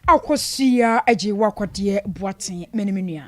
Akosua Agyei Wakwadeɛ Boateng, me ne me nua.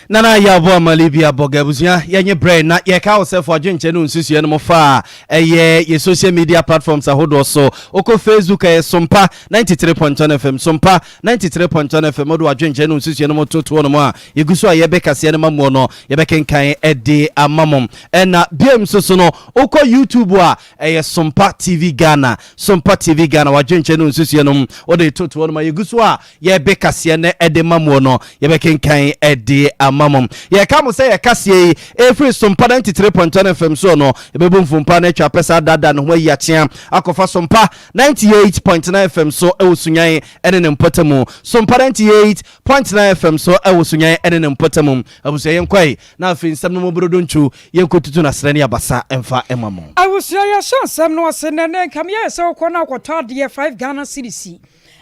Nana yɛabɔ amale bi abɔ ga abusua yɛnye brɛ na yɛka wo sɛ fo adwenkyɛ no nsusua no mo fa a ɛyɛ yɛ social media platforms ahodoɔ so. Wokɔ Facebook, ɛyɛ Sompa 93.1 FM, Sompa 93.1 FM. Wode wadwenkyɛ no nsusua no mo totoɔ no mu a yɛgu so a yɛbɛkaseɛ no ma muo no, yɛbɛkenkan ɛde ama mo. Ɛna biam nso so no, wokɔ YouTube a, ɛyɛ Sompa TV Ghana, Sompa TV Ghana. Wadwenkyɛ no nsusua no mu wode totoɔ no ma yɛgu so a yɛbɛ kaseɛ no ɛde ma muo no, yɛbɛkenkan ɛde ama mo. Yɛka mo sɛ yɛkaseɛ yi ɛfiri Sompa 93.1 FM soɔ no, yɛbɛbu mfompa no atwa pɛ saa dada ne ho ayi akyea akɔfa Sompa 98.9 FM so ɛwɔ Sunyan ɛne ne mpɔta mu, Sompa 98.9 FM so ɛwɔ Sunyan ɛne ne mpɔta mu. Abusua, yɛnkɔe na afei nsɛm no mu brodo ntwu, yɛnkɔtutu nasrɛ ne abasa ɛmfa ɛma mo. Abusua, yɛhyɛ nsɛm no ase nɛnɛ. Nka meyɛyɛ sɛ wokɔ no akɔtɔ adeɛ 5 Ghana cedis,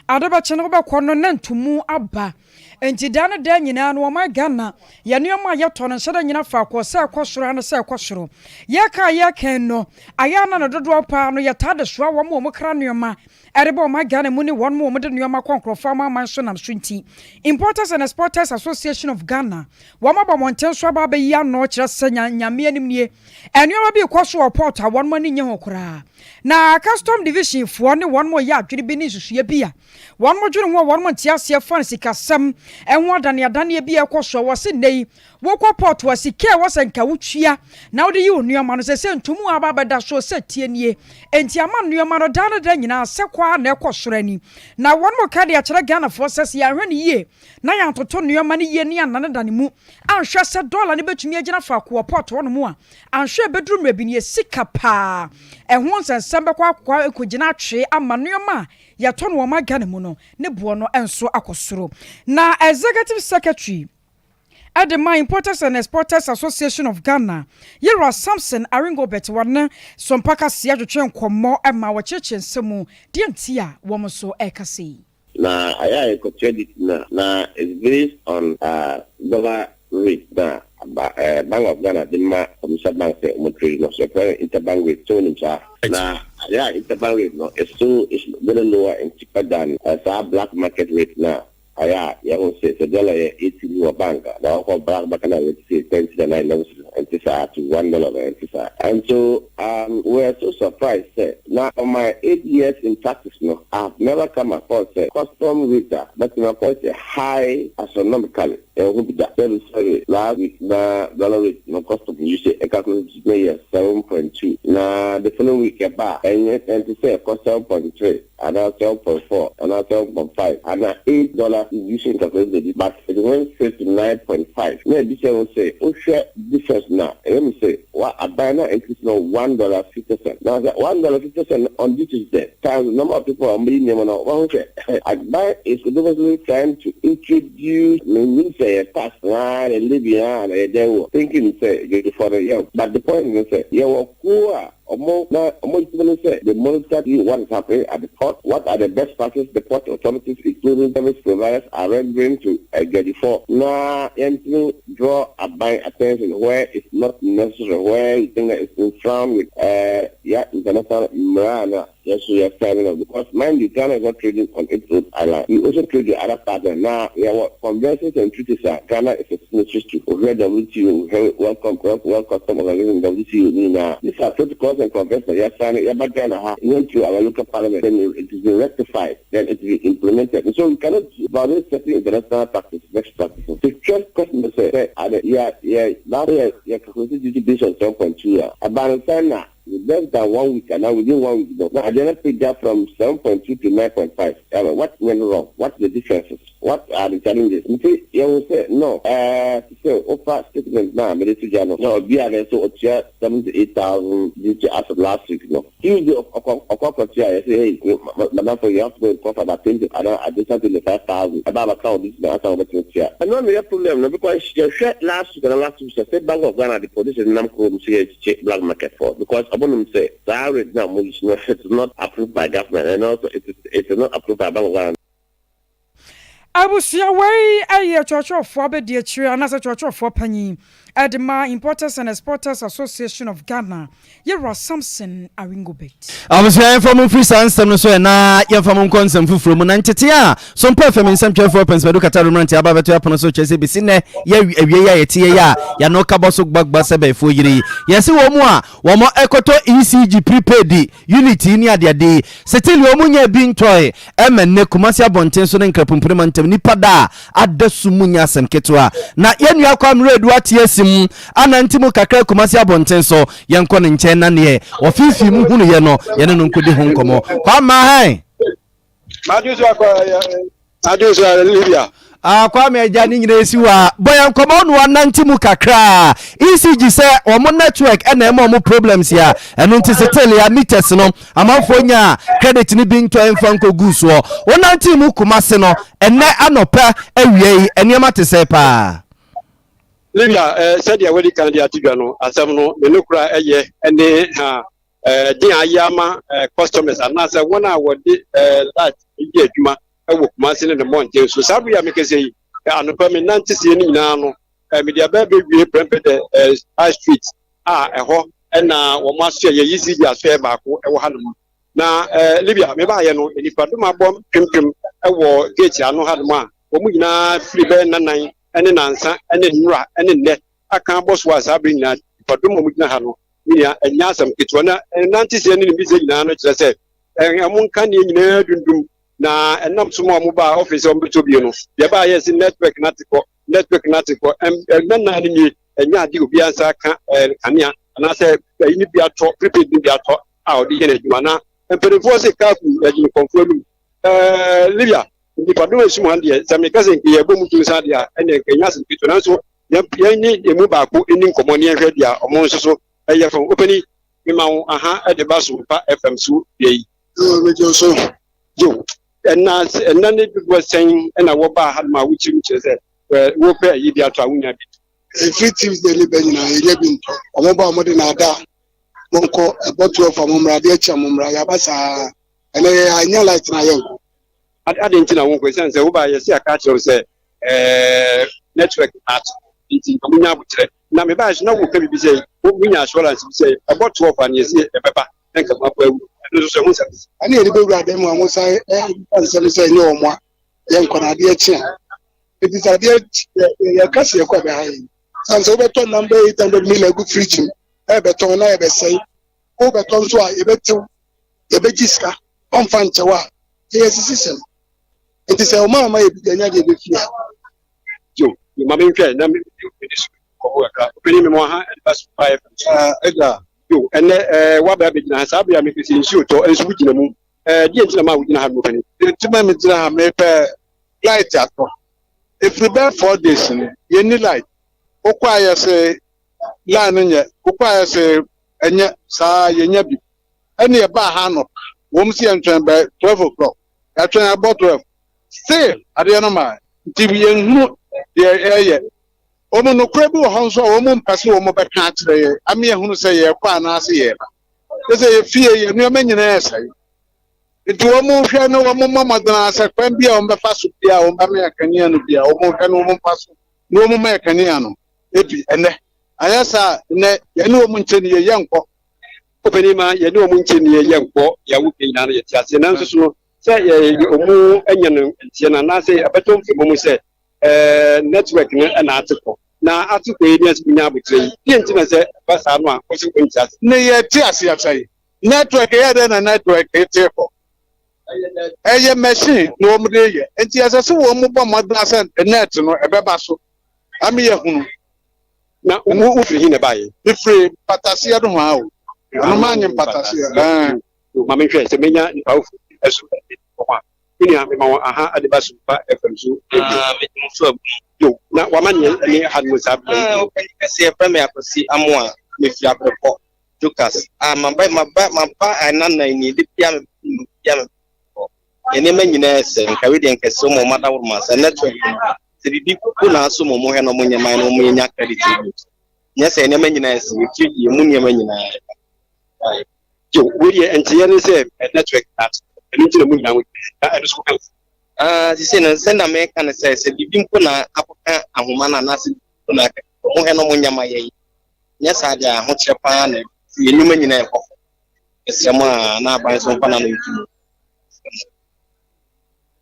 ade bɛkye no wobɛkɔ no na ntomu aba. Nti da no da nyinaa no, ɔman Ghana yɛ nneɛma a yɛtɔ no nhyɛ da nyina faakɔ sɛ ɛkɔ soro ano sɛ ɛkɔ soro. Yɛka yɛkɛn no ayɛ ana no dodoɔ paa no, yɛtaa de soa wɔn a wɔn kra nneɛma ɛde bɔ ɔman Ghana mu ne wɔn mu wɔn de nneɛma kɔ nkurɔfoɔ aman so nam so. Nti Importers and Exporters Association of Ghana, wɔn abɔ mmɔnten so aba abɛyi ano kyerɛ sɛ Nyame anim nie, nneɛma bi kɔ so wɔ port a wɔn ani nye ho koraa, na custom division foɔ ne wɔn mo yɛ adwene bi ne nsusuɛ bi a wɔn mo dwene ho a wɔn mo nte aseɛ fa no sikasɛm ɛho adaneadaneɛ bi a ɛkɔ so a wɔse nnɛ yi wokɔ port a, sika a ɛwɔ sɛ nka wotua na wode yi wo nneɛma no sɛ ntomu aba abɛda so sɛ tie nie. Enti ama nneɛma no daa no da nyinaa sɛ kɔ a na ɛkɔ soro ani, na wɔn mo ka de akyerɛ Ghanafoɔ sɛ yɛanhwɛ no yie na yɛantoto nneɛma no yie ne ananedane mu anhwɛ sɛ dɔla no bɛtumi agyina faako wɔ port hɔ nom a, anhwɛ bɛduru mmerɛ bi no yɛ sika paa ɛho nsɛnsɛm bɛkɔ akɔ akɔgyina atwee ama nneɛma a yɛtɔ no wɔn Ghana mu no ne boɔ no nso akɔ soro. Na executive secretary ɛde ma Importers and Exporters Association of Ghana, Yɛwura Samson Aringobet, wɔne Sompa kaseɛ atwetwe nkɔmmɔ ma wɔkyerɛkyerɛ nsɛm mu deɛ nti a wɔn nso ɛrekasa yi. Na ayɛ a yɛkɔtua duty na it's based on dollar rate na ba, Bank of Ghana de ma commercial bank sɛ ɔmo trade no so, yɛfrɛ no interbank rate. So wonim saa na ayɛ a interbank rate no is so is very lower and cheaper than saa black market rate. Na ayɛ a yɛho sɛ dollar yɛ 8 cedi wɔ bank a, na wɔkɔ black market na rate sɛ 10 cedi na 11 cedi, ɛnte saa to $1 na ɛnte saa. And so we are so surprised sɛ na on my 8 years in practice no, I have never come across a custom rate a bɛtumi akɔ sɛ high astronomically. Ɛho bi da sɛbi sɛbi. Last week na dollar rate no custom yi sɛ ɛcalculate na yɛ 7.2, na the following week ɛba a, ɛnyɛ ɛnte sɛ ɛkɔ 7.3 anaa 7.4 anaa 7.5 anaa $8 using calculated, but it went straight to 9.5. Na ebi sɛ sɛ wohwɛ difference na ɛyɛ mi sɛ wa aban na increase no $1.50, na sɛ $1.50 on duties there times the number of people a wɔn yi nneɛma no, wɔn hwɛ aban is deliberately trying to introduce mean sɛ yɛ tax naa yɛ levy naa na yɛ dɛn wɔ thinking sɛ yɛ for the yɛ. But the point is sɛ yɛwɔ kuo a ɔmo na ɔmo adwuma no sɛ they monitor the what is happening at the port, what are the best practices the port authorities, including service providers, are rendering to adwadifoɔ, na yɛntumi draw aban attention where it's not necessary, where you think that it's in frown with yeah, international mmara na yes, we are signing up. Because mind you, Ghana is not trading on its own island. We also trade with other partners. Now, we have conventions and treaties. Ghana is a signatory to. We have WTO, we have World, World Custom Organization, WTO. Now, these are protocols and conventions. We are signing. Yeah, but Ghana went to our local parliament, then it is been rectified, then it will be implemented. And so we cannot violate certain international practices, best practices. The first question say, yeah, last year, yeah, calculated duty based on 7.2. About the less than one week, and now within one week, no. Now, I didn't pick that from 7.2 to 9.5. What went wrong? What are the differences? What are the challenges? You see, you will say, no, so, offer statement now, Minister Jano. No, be so, 78,000 duty as of last week, no. Tuesday, of I say, hey, madam, for you have to go and cough about 20, I don't, additional 25,000. About account this, na account about 20. And no, no problem, no, because you share last week and last week, say Bank of Ghana, the position, nam kurom say black market for, because ɔbɛnum sɛ saa rate na mo use no, it is not approved by government and also it is not approved by Bank of Ghana. Abusua wei yɛ kyerɛkyerɛfoɔ abadiakyire anaasɛ kyerɛkyerɛfoɔ panyin de ma Importers and Exporters Association of Ghana, Yewura Samson Awingobit. Abusua yɛmfa mo mfiri saa nsɛm no so ɛ na yɛmfa mo nkɔ nsɛm foforɔ mu. Na ntetee a Sompa FM nsɛmtwerɛfoɔ Pɛnsmadu Kataro mmeranteɛ aba abɛto apono so kyerɛ sɛ bɛsi nnɛ yɛ awie yi a yɛte yɛ yi a yɛano ka bɔ so gbagba sɛ bɛɛfoɔ yere yi. Yɛse wɔn mu a wɔn ɛkɔtɔ ECG prepaid unit yi ne adeade yi setele wɔn nyaa bi ntɔe ɛma nnɛ Kumasi abɔnten so ne Nkrapumpuni mantam nnipa da a ada sum mu nyɛ asɛm ketewa. Na yɛn nua Kwame Redu ate asi mu anante mu kakra Kumasi abɔnten so. Yɛnkɔ ne nkyɛn na neɛ ɔfeefee mu hunuiɛ no yɛne no nkɔdi ho nkɔmmɔ. Kwame hɛn! Libya. Ah, Kwame agya ne nyinaa esi hɔ a bɔ yɛn nkɔmmɔ no anante mu kakra. ECG sɛ wɔn network ɛna ɛma wɔn problems ya. Ɛno nti settle ya meters no amanfoɔ nya credit no bi ntɔ mfa nkɔgu soɔ. Wonante mu Kumase no ɛnɛ anɔpa awia yi nneɛma te sɛ paa. Libya, sɛdeɛ wadi kan de ato dwa no, asɛm no ne nokora ɛyɛ ne ha den ayɛ ama customers anaasɛ wɔn a wɔde light yɛ adwuma wɔ Kumasi ne ne mmɔnten so. Saa bere a mekasa yi, anɔpa me nante sie no nyinaa no, mede aba abɛwie Prempeh High Street a ɛhɔ na wɔn asoɛ yɛ ECG asoɛ baako wɔ hanom. Na Libya mebaayɛ no, nnipadɔm abɔ mpempem wɔ gate ano hanom a wɔn nyinaa firi bɛyɛ nnanan ne nnansa ne nnora ne nnɛ aka abɔ so a saa bere nyinaa nnipadɔm a wɔgyina ha no, me nua, ɛnyɛ asɛm ketewa. Na nanteseɛ ne ne mbisɛ nyinaa no kyerɛ sɛ ɛmo nkaneɛ nyinaa dundum na ɛnam so ma wɔn baa ɔfis sɛ wɔbɛtɔ bio no, deɛ ɛbaa yɛ sɛ network no ate kɔ, network no ate kɔ. Ɛnna nan no nie, ɛnyɛ ade obiara nsa ka kanea anaasɛ ɛyi no bi atɔ, prepaid no bi atɔ a ɔde yɛ n'adwuma. Na mpanimfoɔ se kaafu yɛgye nkɔmfoɔ anum. Libya nnipadɔm a esum ha deɛ, sɛ meka sɛ nka yɛbɔ mu tu nsa deɛ a, ɛnna nka ɛnyɛ asɛm ketewa. Nanso yɛn ne emu baako nni nkɔmmɔ ne yɛnhwɛ deɛ ɔmo nso so ɛyɛ fam. Ɔpani, mema wo aha de ba so pa FM so deɛ yi. Megye so. Yo, ɛna ɛna ne dodoɔ sɛn ɛna wɔbaa ha nom a wokyerɛ mu kyerɛ sɛ wopɛ ayi bi atɔ a wonya bi? Ɛfiri Tuesday ne bɛ nyinaa yɛnya bi ntɔ. Ɔmo ba ɔmo de na ada monkɔ ɛbɔ 12 a mommra, adeɛ kye a mommra, yɛaba saa. Ɛnɛ yɛ anya light na yɛnkɔ. Ade nti na wonkɔ, ɛsiane sɛ wobaa yɛsi aka akyerɛ wo sɛ network ato nti nka monya abokyerɛ. Na mebaa so na woka biribi sɛ wonya assurance bi sɛ ɛbɔ 12 a ne yɛsi ɛbɛba na nka moakɔ awu. Ɛno nso so ɛho nsɛm. Ɛne yɛde bɛwura dan mu a wɔsan ɛfa nsɛm sɛ ɛnyɛ wɔn a yɛnkɔ na adeɛ kye a. Nti sɛ adeɛ yɛka sɛ yɛkɔ ɛbɛha yɛn. Sane sɛ wobɛtɔ nam bɛyɛ 800 million agu fridge mu ɛbɛtɔn na yɛbɛsɛe. Wobɛtɔ nso a yɛbɛtew, yɛbɛgye sika, ɔmfa nkyɛw a ɛyɛ sisi sɛm. Nti sɛ ɔma ɔma yɛ bi anya deɛ ɛbɛfie a. Yo, ma menhwɛ na mede so kɔmɔ kakra. Ɔpɛni me mɔ ha ɛde so pa FM so. Ɛda. Yo, ɛnɛ waba abɛgyina ha saa bere a mepɛ sɛ nsuo tɔ nso wogyina mu. Deɛ nti na ma wogyina ha no ɔpɛni? Nti ma megyina ha mepɛ light atɔ. Ɛfiri bɛyɛ 4 days no yɛnni light. Wokɔ a yɛse line no nyɛ, wokɔ a yɛse ɛnyɛ saa yɛnya bi. Ɛne yɛbaa ha anɔpa, wɔm sɛ yɛntwɛn bɛ 12 o'clock. Yɛatwɛn abɔ 12. Still adeɛ no maa nti yɛnhunu deɛ ɛyɛ. Wɔn nokorɛ bi wɔ hɔ nso a wɔn mpɛ sɛ wɔn bɛka akyerɛ yɛn ama yɛhunu sɛ yɛrekɔ anaasɛ yɛreba. Kyerɛ sɛ yɛfie yɛn nneɛma nyinaa ɛsɛe. Nti wɔn hwɛ no wɔn mmɔ mmɔden ara sɛ kwan bi a wɔn bɛfa so bi a wɔn bɛma yɛn kanea no bi a wɔn hwɛ no wɔn mfa so na wɔn ma yɛn kanea no ebi ɛnɛ. Anyɛ saa nnɛ yɛne wɔn nkyɛ nie yɛnkɔ. Ɔpanin ma yɛne wɔn nkyɛ nie yɛnkɔ yɛawo pɛ nyinaa no yɛte aseɛ nanso so no sɛ yɛ wɔn anya no nteɛ no anaasɛ ɛbɛtɔ mframa mu sɛ network no ɛna ate kɔ na ate kɔ yi ne ɛsɛ wonya abokyerɛ yi deɛ nti na sɛ ɛba saa no a wɔsɛ wɔnte ase. Ne yɛte ase asɛe network yɛ dɛ na network te kɔ ɛyɛ machine na wɔn de yɛ nti ɛsɛ sɛ wɔn bɔ mmɔden sɛ net no ɛbɛba so ama yɛhunu. Na wo wofiri hin na ɛbaeɛ? Mefiri mpataseɛ no ho a o. Ɛno maa nye mpataseɛ. Ɛɛ. Ma menhwɛ sɛ menya nipa foforɔ bi ɛso ɛde wɔn a. Me nua mema wɔn aha ade ba so pa FM so. Ah, mede mo so abu. Yo, na wama neɛ ne ha no mu saa berɛ yi. Ah, ɔpanyin kɛseɛ yɛfrɛ me Akwasi Amoah, mefiri Abrepɔ, Jokas. Ah, maba maba maba ɛnanan ni, de bia me bia me yɛn nneɛma nyinaa ɛsɛ nka wei deɛ nkɛseɛ wɔn wɔn adaworo ma sɛ network no sɛ biribi po na aso ma wɔn hwɛ na wɔn nyɛ man na wɔn nya credit bi nyɛ sɛ nneɛma nyinaa ɛsɛ yɛ fridge yɛ mu nneɛma nyinaa. Yo, wei deɛ nteɛ ne sɛ network na ɛno nti na mu nyinaa ho na ɛno so ka. Ah, sisi no sɛ na meka no sɛ sɛ biribi mpo na akɔka ahoma no anaasɛ biribi mpo na aka ɔmo hwɛ na ɔmo nyɛ ma yɛn. Nyɛ saa deɛ a ahokyerɛ paa na yɛn nnwuma nyinaa ɛkɔ fam. Mesrɛ mo a na aban nso mfa n'ano nto mu.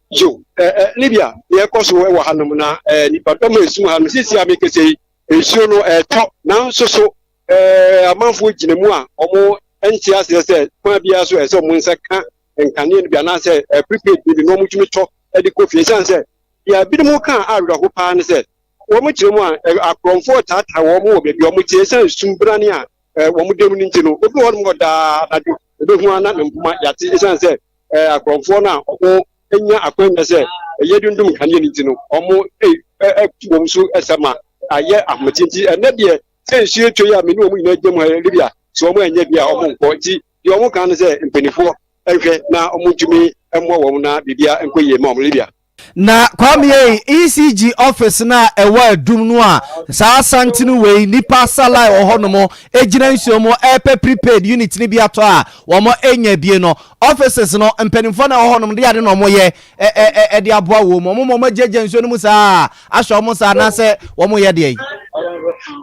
Yo, eh, eh, Libya, deɛ ɛkɔ so wɔ hanom na eh, nipadɔm a ɛsum ha no, sisi a mekɛsɛ yi, nsuo no ɛtɔ, nanso so eh, amanfoɔ gyina mu a wɔn nte aseɛ sɛ kwan biara so ɛsɛ wɔn nsa ka nkanea no bi anaasɛ eh, prepaid no bi na wɔtumi tɔ de kɔ fie. Ɛsiane sɛ deɛ binom ka a awerɛho paa ne sɛ wɔn kyerɛ mu a eh, akorɔmfoɔ taataa wɔn wɔ baabi a wɔn te ɛsiane sum brane a eh, wɔn da mu no nti no, obi wɔ hɔnom hɔ daa anadwo ebehu ana ne mpoma yate ɛsiane sɛ eh, akorɔmfoɔ no a wɔn nya akwanya sɛ ɛyɛ dundum nkanea no nti no wɔn tu wɔn so ɛsɛ ma ayɛ ahomete nti ɛnɛ deɛ sɛ nsuo atwa yi a me ne wɔn nyinaa gyam ha Libya sɛ wɔn anyɛ bi a wɔn nkɔ nti deɛ wɔn kan no sɛ mpanimfoɔ nhwɛ na wɔn ntumi mmoa wɔn na biribiara nkɔ yie ma wɔn Libya. Na Kwame ei, ECG office no a ɛwɔ Adum no a saa santene wei nnipa asa line wɔ hɔ nom gyina nsuo mu ɛrepɛ prepaid unit no bi atɔ a wɔn nya bie no, offices no mpanimfoɔ no a ɛwɔ hɔ nom de ade na wɔn yɛ ɛde aboa wɔn mu, wɔn ma wɔn agyagya nsuo no mu saa ahyɛ wɔn saa anaasɛ wɔn yɛ deɛ yi.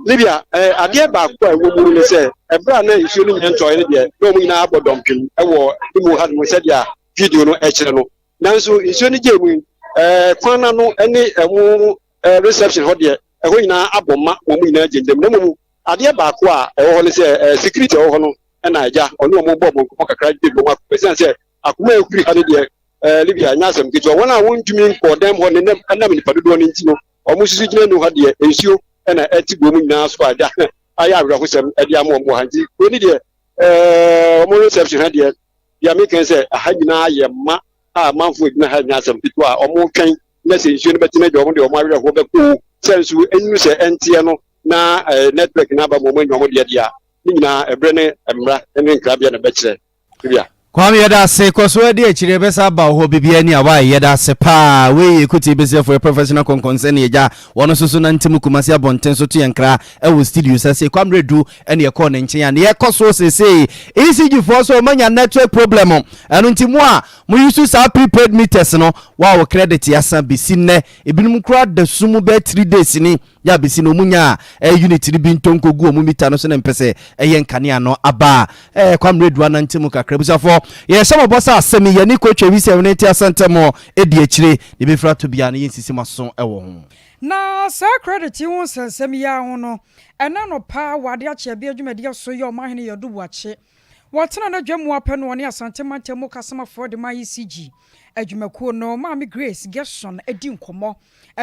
Libya, adeɛ baako a ɛwɔ mu ne sɛ ɛberɛ a na nsuo no nyɛ ntɔeɛ no deɛ na wɔn nyinaa abɔ dɔmpem wɔ ne mu ha nom sɛdeɛ video no kyerɛ no. Nanso nsuo no gyee mu yi, ɛɛ kwan no ano ne ɛho ɛɛ reception hɔ deɛ, ɛhɔ nyinaa abɔ ma wɔn nyinaa gyinagyina mu. Na mmom adeɛ baako a ɛwɔ hɔ ne sɛ ɛɛ security a ɛwɔ hɔ no na agya ɔne wɔn bɔ wɔn nkɔmmɔ kakra de wɔn akoma esiane sɛ akoma a ɛhuri ha no deɛ ɛɛ Libya ɛnyɛ asɛm ketewa. Wɔn a wɔntumi nkɔɔ dan mu hɔ ne nam ɛnam nipa dodoɔ no nti no wɔn nso gyina nu ha deɛ nsuo na ɛte wɔn nyinaa so a agya ayɛ awerɛhosɛm de ama wɔn wɔ ha nti wei ne deɛ ɛɛ wɔn reception ha deɛ Deɛ meka ne sɛ, ɛha nyinaa yɛ ma a amanfoɔ gyina ha nyɛ asɛm ketewa a wɔretwɛn na sɛ nsuo no bɛtena deɛ wɔn deɛ wɔn awerɛhoɔ bɛkɔ o, sɛ nso ɛnnu sɛ ɛnteɛ no na network no aba ma wɔn anya wɔn deɛ deɛ a, ne nyinaa ɛberɛ ne mmara ne nkrabea na ɛbɛkyerɛ. Bia. Kwame yɛda ase kɔ so adi akyire yɛbɛsa aba wo hɔ biribiara ni a wai yɛda ase paa wei yɛ Kuti Besiafoɔ yɛ professional kɔnkɔnsɛ ne agya wɔn nso so nante mu Kumasi abɔnten so to yɛn kra ɛwɔ studio sɛ se Kwame Redu ɛne yɛkɔɔ ne nkyɛn a ne yɛkɔ so seesei ECG foɔ so ɔmanya network problem ɛno nti mo a mo use saa prepaid meters no wa wo credit yasa besi nnɛ ebinom koraa da sum mu bɛyɛ 3 days ni yɛ a besi na ɔmo nya ɛyɛ unit no bi ntɔ nkɔgu ɔmo mita no so ne mpɛ sɛ ɛyɛ nkanea no aba a ɛɛ Kwame Redu anante mu kakra abusuafoɔ yɛhyɛ mo bɔ sɛ asɛm yi yɛne Coach Awisi Awene te asɛntɛm ɛdi akyire ne bɛfiri ato biara no yɛnsisi mo aso ɛwɔ ho. Na saa credit yi ho nsɛnsɛm yi ara ho no, ɛnnɛ anɔpa wɔ Ade Akye Abia dwumadie so yɛ Ɔmanhene Yadu Boakye. Wɔtenaa n'adwa mu ara pɛ na ɔne Asante Mantam mu kasamafoɔ de ma ECG adwumakuo no, Maame Grace Gerson di nkɔmmɔ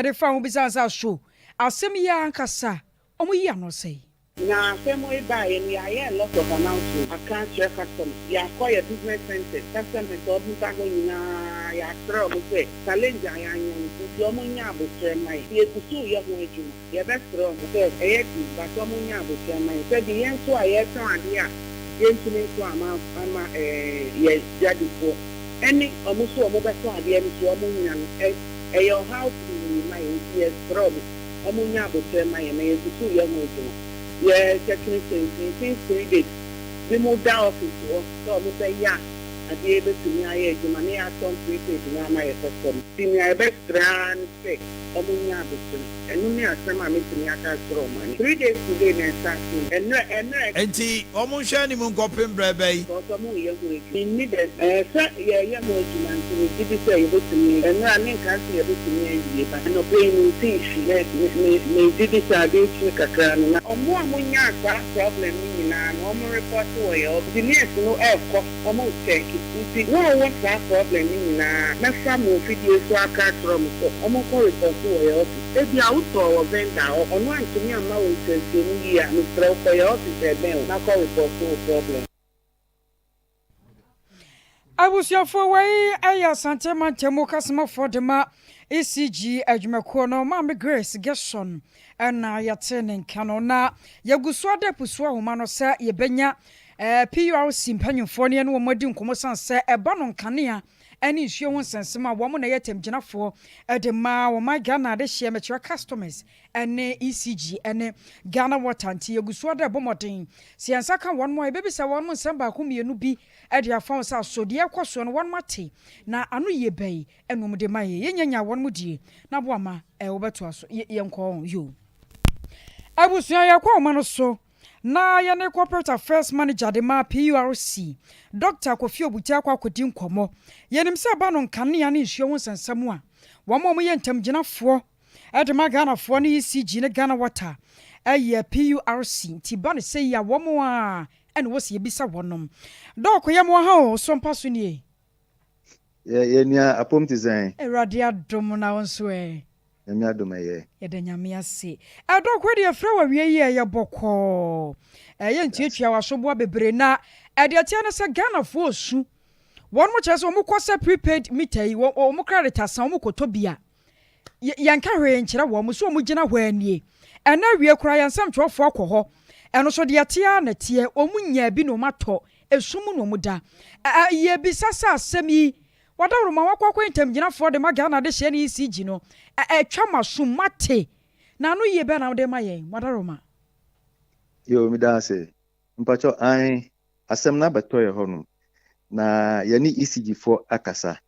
de faa ho bisaa no sɛ aso asɛm yi ara ankasa wɔyi ano sɛn? Na asɛm yi baeɛ no yɛayɛ a lot of announcement aka akyerɛ customers, yɛakɔ yɛ business centres, customers a wɔn ba hɔ nyinaa yɛasrɛ wɔn sɛ challenge a yɛanya no nti wɔn nyɛ aboterɛ mma yɛn. Yɛgu so reyɛ ho adwuma, yɛbɛsrɛ wɔn sɛ ɛyɛ den but wɔn nyɛ aboterɛ mma yɛn sɛdeɛ yɛn nso a yɛretɔn adeɛ a yɛntumi ntɔn ama ama yɛn dwadifoɔ ɛne wɔn nso a wɔbɛtɔ adeɛ no nso wɔn nnya no ɛyɛ ɔhaw pii ma yɛn nti yɛsrɛ wɔn. Ɔmo nya aboterɛ ma yɛn na yɛsusu yɛ ho adwuma. Yɛ technicians yi since 3 days bi mo da office hɔ sɛ ɔmo bɛ yɛ a adeɛ yi bɛtumi ayɛ adwuma na yɛatɔn prepaid no ama yɛ customer. Nti nea yɛbɛsrɛ ara ne sɛ ɔmo nya aboterɛ. Ɛno ne asɛm a mɛtumi aka akyerɛ ɔmo ɛnnɛ. 3 days today na ɛstartee. Ɛnrɛ ɛnrɛ. Enti wɔnhwɛ anim nkɔpem berɛ bɛn? Because ɔmo reyɛ ho adwuma. Menni dɛ. Ɛɛ sɛ yɛreyɛ ho adwuma nti megye di sɛ yɛbɛtumi awie. Ɛno a menkaa sɛ yɛbɛtumi awie but anɔpa yi mentee hwee. Me me megye di sɛ ade rekye kakra no na. Ɔmo a monyaa saa problem no nyinaa no ɔmo report wɔ yɛ office. Engineers no ɛɛkɔ ɔmo recheck nti wo a wowɔ saa problem no nyinaa mɛfa mo mfidie so aka akyerɛ ɔmo sɛ ɔmo nkɔ report wɔ yɛ office. Ebia wotɔɔ wɔ vendor hɔ ɔno antumi amma wo nkyerɛkyerɛmu yie a mesrɛ wo kɔ yɛ office a ɛbɛn wo na kɔ report wo problem. Abusuafoɔ wei yɛ Asante mantamu kasamafoɔ de ma ECG adwumakuo no, Maame Grace Gerson na yɛte ne nka no. Na yɛgu so ada apusuo ahoma no sɛ yɛbɛnya PURC mpanyinfoɔ ne yɛne wɔn adi nkɔmmɔ sane sɛ ɛba no nkanea ne nsuo ho nsɛnsɛm a wɔn na ɛyɛ tɛmgyinafoɔ de ma ɔman Ghana adehyeɛ, mekyerɛ customers ne ECG ne Ghana Water nti yɛgu so ara rebɔ mmɔden sɛ yɛn nsa ka wɔn a yɛbɛbisa wɔn nsɛm baako mmienu bi de afa ho sɛ aso deɛ ɛrekɔ soɔ no wɔn ate na ano yie bɛn na wɔn de ma yɛn, yɛnya nyaa wɔn die na aboa ma wɔbɛtoa so yɛnkɔ yoo. Abusua yɛkɔ ɔma no so na yɛne Corporate Affairs Manager de ma PURC, Dɔkta Kofi Obutey akɔ akɔdi nkɔmmɔ. Yɛnim sɛ ɛba no nkanea ne nsuo ho nsɛnsɛm a, wɔn a wɔyɛ ntamgyinafoɔ de ma Ghanafoɔ ne ECG ne Ghana Water yɛ PURC, nti ba no sɛyi a wɔn a ɛna wɔ sɛ yɛbisa wɔnom. Dɔk, yɛ mo aha o, so mpa so nie? Yɛ yɛ nua apom te sɛn? Awurade adom na wo nso ɛ? Nyame adom ɛyɛ. Yɛda Nyame ase. Ɛdɔ koro deɛ frɛ wo awie yi ɛyɛ bɔkɔɔ. Ɛyɛ ntuatua w'asoboa bebree na ɛdeɛ ɛteɛ ne sɛ Ghanafoɔ resu. Wɔn mo kyerɛ sɛ wɔn kɔ sɛ prepaid meter yi wɔn credit asa wɔn kɔtɔ bi a yɛnka hwee nkyerɛ wɔn so wɔn gyina hɔ ara nie. Ɛnɛ awie koraa yɛn nsɛmtwerɛfoɔ akɔ hɔ ɛno nso deɛ ɛteɛ ara na ɛteɛ wɔn nyaa bi na wɔn atɔ esum mu na wɔn da. Yɛbisa sɛ asɛm yi Wadawuroma wakɔ akɔyɛ ntamgyinafoɔ de ma Ghana adehyeɛ ne ECG no, atwa mo asom, moate, na ano yie bɛn na wode rema yɛn? Wadawuroma. Yoo meda ase. Mpakyɛw ae asɛm no abɛtɔ yɛ hɔ nom na yɛne ECG foɔ akasa.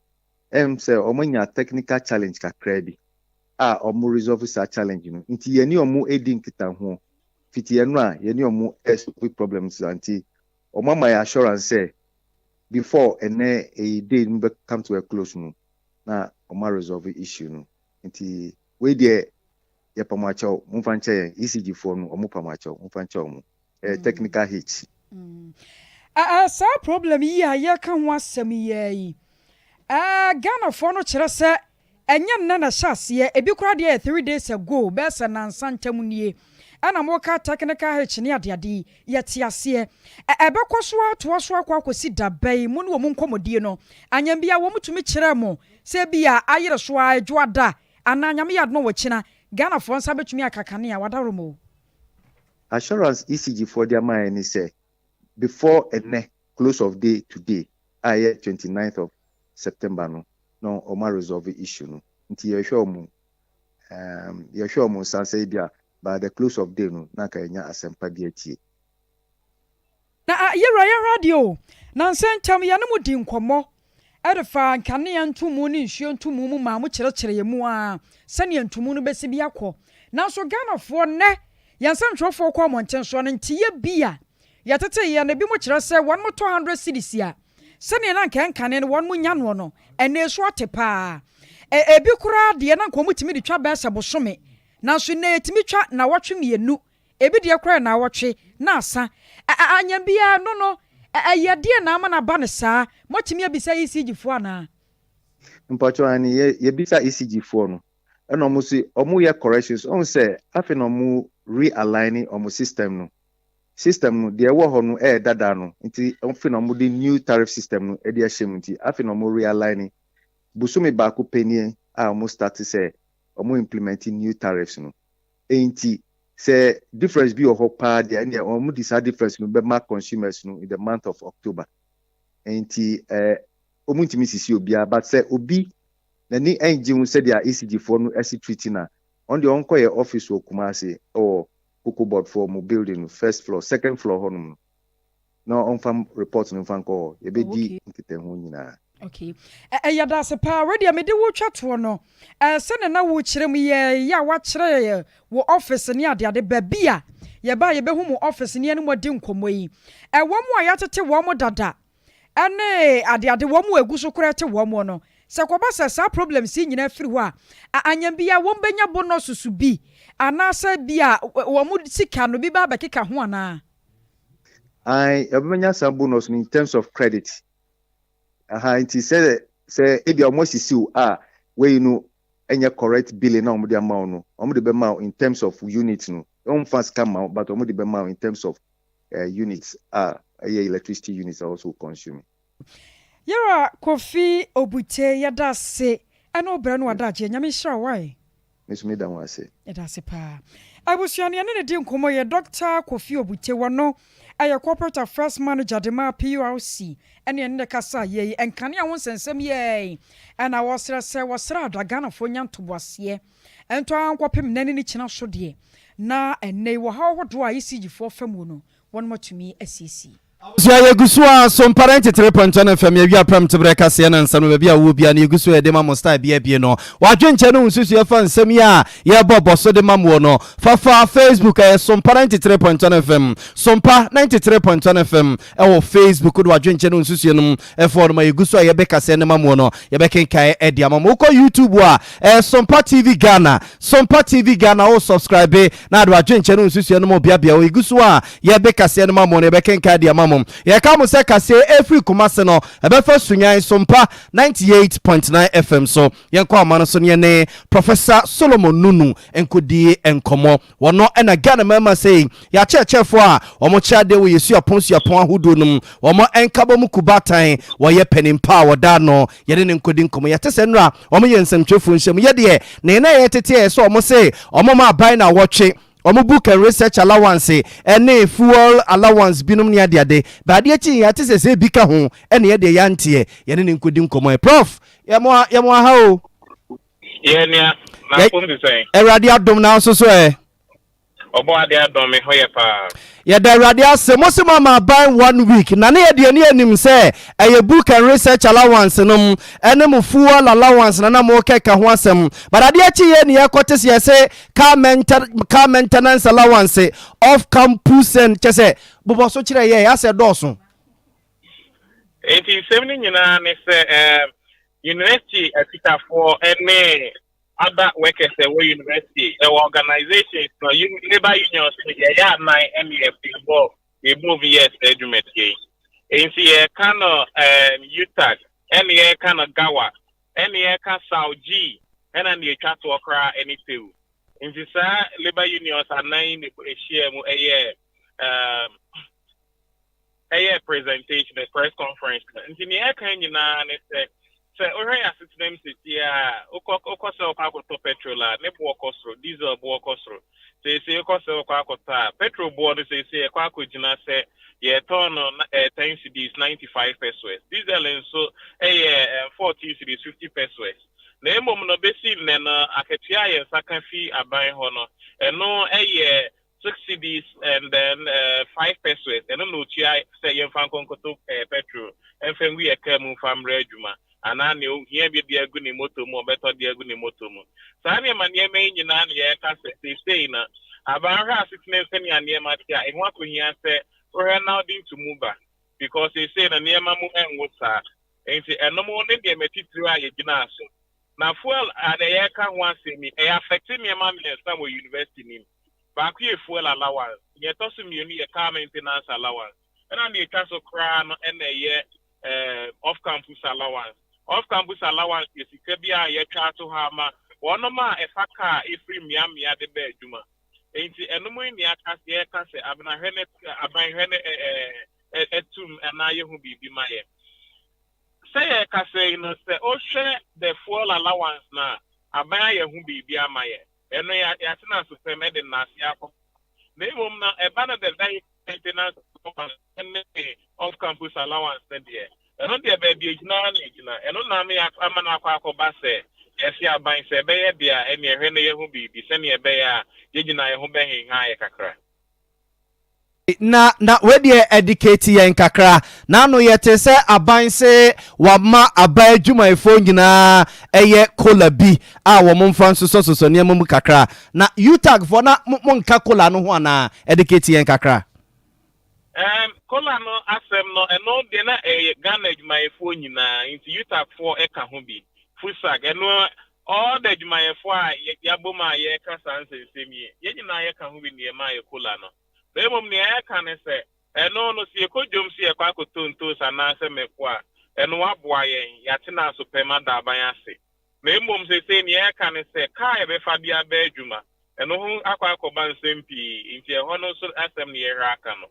Ɛm sɛ ɔmo anya technical challenge kakraa bi a ɔmo resolve saa challenge no nti yɛne ɔmo redi nkitahoɔ fiti ɛno a yɛne ɔmo resolve problem no saa nti ɔmo ama yɛ assurance sɛ before ɛnɛ eyi day no bɛ come to a close no na ɔmo a resolve issue no nti wei deɛ yɛ pa mo akyɛw mo nfa nkyɛ yɛn ECG foɔ no ɔmo pa mo akyɛw mo nfa nkyɛ ɔmo ɛyɛ technical hitch. Ɛɛ saa problem yi a yɛka ho asɛm yi ara yi ɛɛ Ghanafoɔ no kyerɛ sɛ Ɛnyɛ nnɛ na ɛhyɛ aseɛ, ebi koraa deɛ yɛ 3 days ago, bɛyɛ sɛ nnansa ntam nie, ɛna moka technical hitch ne adeade yi, yɛte aseɛ. Ɛ ɛbɛkɔ so ara atoa so akɔ akɔsi da bɛn? Mo ne wɔn nkɔmmɔdie no, anyambia wɔn tumi kyerɛɛ mo sɛ ebia ayere so ara, Adwoada, anaa Nyame yɛ adom a ɔkyena, Ghanafoɔ nsa bɛtumi aka kanea, wadaworo mo. Assurance ECG foɔ de ama yɛn ne sɛ before ɛnnɛ close of day today a ɛyɛ 29th of September no na wɔn a resolve issue no nti yɛhwɛ wɔn um, yɛhwɛ wɔn nsa sɛ ebi a by the close of day no na anka yɛnya asɛmpa bi atie. Na yɛwura yɛhwɛ adeɛ o, nansa ntam yɛne mo dii nkɔmmɔ de faa nkanea ntomu ne nsuo ntomu mu maa mo kyerɛkyerɛ yɛn mu ara sɛdeɛ ntomu no bɛsi bi akɔ. Nanso Ghanafoɔ nnɛ yɛn nsɛntwerɛfoɔ kɔ mmɔnten soɔ no nteyɛ bi a yɛteteeɛ no ebinom kyerɛ sɛ wɔn tɔ 100 cedis a sɛdeɛ na anka ɛnkane no wɔn nya noɔ no ɛnnɛ ɛso ate paa. Ebi koraa deɛ na anka wɔtumi de twa bɛyɛ sɛ bosome nanso nnɛ yɛtumi twa nnawɔtwe mmienu. Ebi deɛ koraa yɛ naawɔtwe na asa. Ɛ ɛ anya biara no no, ɛ ɛyɛ deɛn na ama no aba no saa? Moatumi abisa ECG foɔ anaa? Mpakyɛw aane yɛ yɛbisa ECG foɔ no ɛna ɔmo se ɔmo yɛ corrections ɔhu sɛ afei na ɔmo re-align ɔmo system no system no deɛ ɛwɔ hɔ no ɛyɛ dada no nti afei na ɔmo de new tariff system no ɛde ahyɛ mu nti afei na ɔmo re-align bosome baako pɛ nie a ɔmo start sɛ ɔmo implement new tariffs no Enti sɛ difference bi wɔ hɔ paa deɛ ɛnneɛ wɔn de saa difference no bɛma consumers no in the month of October. Enti eh, wɔn ntumi sisi obiara but sɛ obi n'ani ngye ho sɛdeɛ ECG foɔ no asi treat no a, ɔno deɛ ɔnkɔ yɛ office wɔ Kumasi wɔ Cocoa Board foɔ mo building no first floor, second floor hɔnom no na ɔmfa report no mfa nkɔ hɔ, yɛbɛdi nkitaho nyinaa. Okay. Ɛ yɛda ase paa. Wei deɛ mede wo twa toɔ no, ɛ sɛdeɛ na wokyerɛ mu yɛ yɛ a woakyerɛ yɛ wo office ne adeade, baabi a yɛba a yɛbɛhu mo office ne yɛne mo adi nkɔmmɔ yi, ɛ wɔn a yɛatete wɔn dada ne adeade, wɔn a ɛgu so koraa te wɔn no, sɛ kɔba sɛ saa problems yi nyinaa firi hɔ a, a anyam bi a wɔbɛnya bonus bi anaasɛ bi a wɔn sika no bi ba abɛkeka ho anaa? Ae, yɛbɛnya saa bonus no in terms of credit. Aha, nti sɛ sɛ ebia wɔn asisi wo a wei no ɛnyɛ correct billing na wɔn de ama wo no, wɔn de bɛma wo in terms of unit no. Wɔn mfa sika ma wo but wɔn de bɛma wo in terms of uh, units a ɛyɛ electricity units a wɔso consume. Yɛwura Kofi Obute yɛda ase ɛne wo brɛ ne w'adagyeɛ. Nyame nhyira wo wae. Me nso meda mo ase. Yɛda ase paa. Abusua no yɛne no di nkɔmmɔ yɛ Dɔkta Kofi Obute wɔno yɛ Corporate Affairs Manager de ma PURC ɛne yɛne no kasa yei nkanea ho nsɛnsɛm yɛi ɛna wɔsrɛ sɛ wɔsrɛ ada Ghanafoɔ nya ntoboaseɛ ntɔ ara nkɔpem nnɛ ne ne kyina so deɛ na ɛnnɛ yi wɔhaw ahodoɔ a ECG foɔ fa mu no wɔnom atumi asiesie. Abusua yɛgu so ara so mpara ntetere pɔntɔ no fam yɛwia prɛm tebrɛ kaseɛ no nsɛm no baabi a wowɔ biara no yɛgu so yɛde ma mo style bi abie no wadwenkyɛ no wo nsusuɛ fa nsɛm yi a yɛbɔ bɔ so de ma moɔ no fafa Facebook ɛyɛ sompa 93.1 FM sompa 93.1 FM ɛwɔ Facebook de wadwenkyɛ no nsusuɛ no ɛfɔ no ma yɛgu so a yɛbɛ kaseɛ no ma moɔ no yɛbɛkenkan ɛde ama mo wokɔ YouTube a ɛyɛ sompa TV Ghana Sompa TV Ghana wo subscribe na ade w'adwenkyɛ ne wo nsusuɛ no ma obiabia wɔ yɛgu so a yɛbe kaseɛ no ma mo no yɛbɛkenkan de ama mo. Yɛka mo sɛ kaseɛ ɛfiri Kumase no ɛbɛfa Sunyan Sompa 98.9 FM so. Yɛnkɔ ahoma no so ne yɛne Professor Solomon Nunu nkɔdi nkɔmmɔ. Wɔno na Ghana mmarima sei yɛakyerɛkyerɛfoɔ a wɔkyerɛ adeɛ wɔ yɛ suapɔn suapɔn ahodoɔ no mu. Wɔn nkabom kubaatan wɔyɛ panin pa a wɔda ano yɛne no nkɔdi nkɔmmɔ. Yɛte sɛ nnora Wɔn yɛ nsɛmtwerɛfoɔ nhyiamu. Yɛ deɛ na yɛn a yɛtete yɛ sɛ wɔn se wɔn ma aban na wɔtwe wɔn book and research allowance ne fuel allowance binom ne adeade. But adeɛ kye yɛate sɛ sɛ ebi ka ho ɛna yɛ deɛ yɛanteɛ. Yɛne no nkɔdi nkɔmmɔ ɛ. Prof, yɛ mo aha o. Yɛ nua, na apom te sɛn? Awurade adom na wo nso so ɛ? Ɔbɔade adom me ho yɛ paa. Yɛda Awurade ase mo se mo ama aban one week na ne yɛdeɛ ne yɛnim sɛ ɛyɛ book and research allowance nom ɛne mo fuel allowance na na mo kɛka ho asɛm but adeɛ kye yɛ ne yɛkɔ te sɛ yɛse car car maintenance allowance off campus and kyɛ sɛ bobɔ so kyerɛ yɛ asɛ dɔɔso. Enti nsɛm no nyinaa ne sɛ eh, university asikafoɔ ne other workers ɛwɔ university ɛwɔ organizations no labour unions no yɛyɛ anan ɛne yɛbɔ yɛbɔ bi yɛ saa dwumadie yi nti yɛka no um, UTAG ɛne yɛka no GAWA ɛne yɛka SALG ɛna ne yɛtwa toɔ koraa ɛne TEWU nti saa labour unions anan yi na ɛhyia mu ɛyɛ um, ɛyɛɛ presentation, the press conference no. Nti nea ɛka nyinaa ne sɛ, sɛ wohwɛ yɛn asetena mu seesei a, wokɔ wokɔ sɛ wokɔ akɔtɔ petrol a, ne boɔ kɔ soro, diesel boɔ kɔ soro. Seesei wokɔ sɛ wokɔ akɔtɔ a, petrol boɔ no seesei ɛkɔ akɔgyina sɛ yɛtɔn no eh, 10 cedis 95 pesewas. Diesel nso ɛyɛ eh, 14 cedis 50 pesewas. Na mmom no, bɛsi nnɛ no, akatua a yɛn nsa ka fi aban hɔ no, ɛno ɛyɛ six cedis and then uh, five pesewas ɛno na otua sɛ yɛmfa nkɔ nkɔtɔ eh, petrol ɛmfa ngu yɛ kaa mu mfa mmerɛ adwuma anaa nea ohia bi de agu ne moto mu ɔbɛtɔ de agu ne moto mu saa nneɛma nneɛma yi nyinaa na yɛreka sɛ seesei no aban hwɛ asetena sɛnea nneɛma te a ɛho akɔhia sɛ wohwɛ na wode ntomu ba because seesei no nneɛma mu ɛnwo saa nti ɛnom ne nneɛma titiriw a yɛgyinaa so na fuel a na yɛreka ho asɛm yi ɛyɛ affect nneɛma mmiɛnsa wɔ university nim. Baako yɛ fuel allowance, nea ɛtɔ so mmienu yɛ car maintenance allowance, ɛna nea etwa so koraa no ɛna ɛyɛ eh, off campus allowance. Off campus allowance yɛ sika bi a yɛatwa ato hɔ ama wɔnom a ɛfa car efiri mmeammea de ba adwuma. Enti ɛnom yi nea aka yɛka sɛ abenahwɛ ne abanhwɛ ne ɛɛ ɛtum anaa yɛhu biribi ma yɛ. Sɛ yɛkasa yi no sɛ wohwɛ the fuel allowance no a aban ayɛ ho biribi ama yɛ. Ɛno yɛ yɛatena ase pɛm de nnase akɔ. Na mmom no ɛba no the vehicle maintenance allowance ne off campus allowance no deɛ, ɛno deɛ baabi egyina ara na egyina. Ɛno na ama ama no akɔ akɔba sɛ yɛse aban sɛ ɛbɛyɛ deɛ a ɛneɛ hwɛ na yɛhu biribi sɛdeɛ ɛbɛyɛ a yɛn nyinaa yɛn ho bɛhenha yɛ kakra. Na na wei deɛ educate yɛn kakra. N'ano yɛte sɛ aban se wama aban adwumayɛfoɔ nyinaa ɛyɛ kola bi a wɔn mfa nsosɔsosɔ nneɛma mu kakra. Na UTAG foɔ na mo monka kola no ho anaa? Educate yɛn kakra. Ɛɛm kola no asɛm no ɛno deɛ na ɛyɛ Ghana adwumayɛfoɔ nyinaa nti UTAG foɔ ɛka ho bi, FUSAG ɛno all the adwumayɛfoɔ a yɛabom a yɛreka saa nsɛnsɛm yi yɛn nyinaa yɛka ho bi na yɛmaa yɛ kola no. Na mmom nea yɛka ne sɛ, ɛno no, sɛ yɛkɔ dwam sɛ yɛkɔ akɔtɔ ntoosi anaasɛ mako a, ɛno aboa yɛn, yɛatena aso pɛm ada aban ase. Na mmom seesei nea yɛka ne sɛ, kaa a yɛbɛfa de aba adwuma, ɛno ho akɔ akɔba nsɛm pii, nti ɛhɔ no nso asɛm na yɛhwɛ aka no.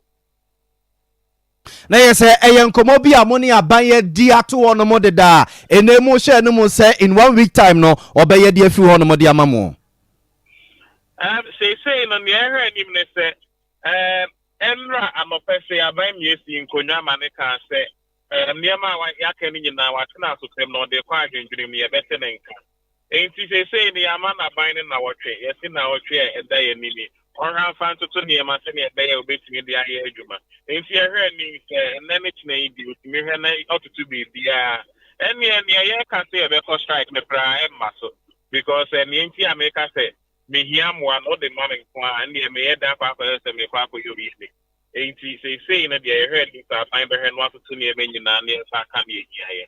Na yɛ sɛ ɛyɛ nkɔmmɔ bi a mo ne aban adi ato hɔ nom deda a, ɛnɛ mo hyɛ no mu sɛ in one week time no, ɔbɛyɛ de afiri hɔ nom de ama mo. Um, seesei no, nea ɛhwɛ anim ne sɛ, um, ɛnnora anɔpa sei aban mmiesi nkonnwa ma ne kaa sɛ, um, nneɛma a yɛaka no nyinaa watena asopam na ɔde kɔ adwendwene mu, yɛbɛte ne nka. Enti seesei no yɛama no aban no nnawɔtwe, yɛse nnawɔtwe a ɛda yɛn anim yi, ɔnhwɛ mfa ntoto nneɛma sɛnea ɛbɛyɛ a obetumi de ayɛ adwuma. Enti yɛhwɛ anim sɛ ɛnnɛ ne kyena yi deɛ otumi hwɛ na ɔtoto biribiara. Ɛnneɛ nea yɛreka sɛ yɛbɛkɔ strike no koraa ɛmma so because nea nti a meka sɛ mehia mmoa no wode ma me nko ara ɛnneɛ meyɛ dɛn akɔ akɔyɛ sɛ merekɔ akɔyɛ obi ade. Enti seesei no deɛ yɛhwɛ anim sɛ aban bɛhwɛ na watoto nneɛma nyinaa na yɛn nsa aka nea ehia yɛn.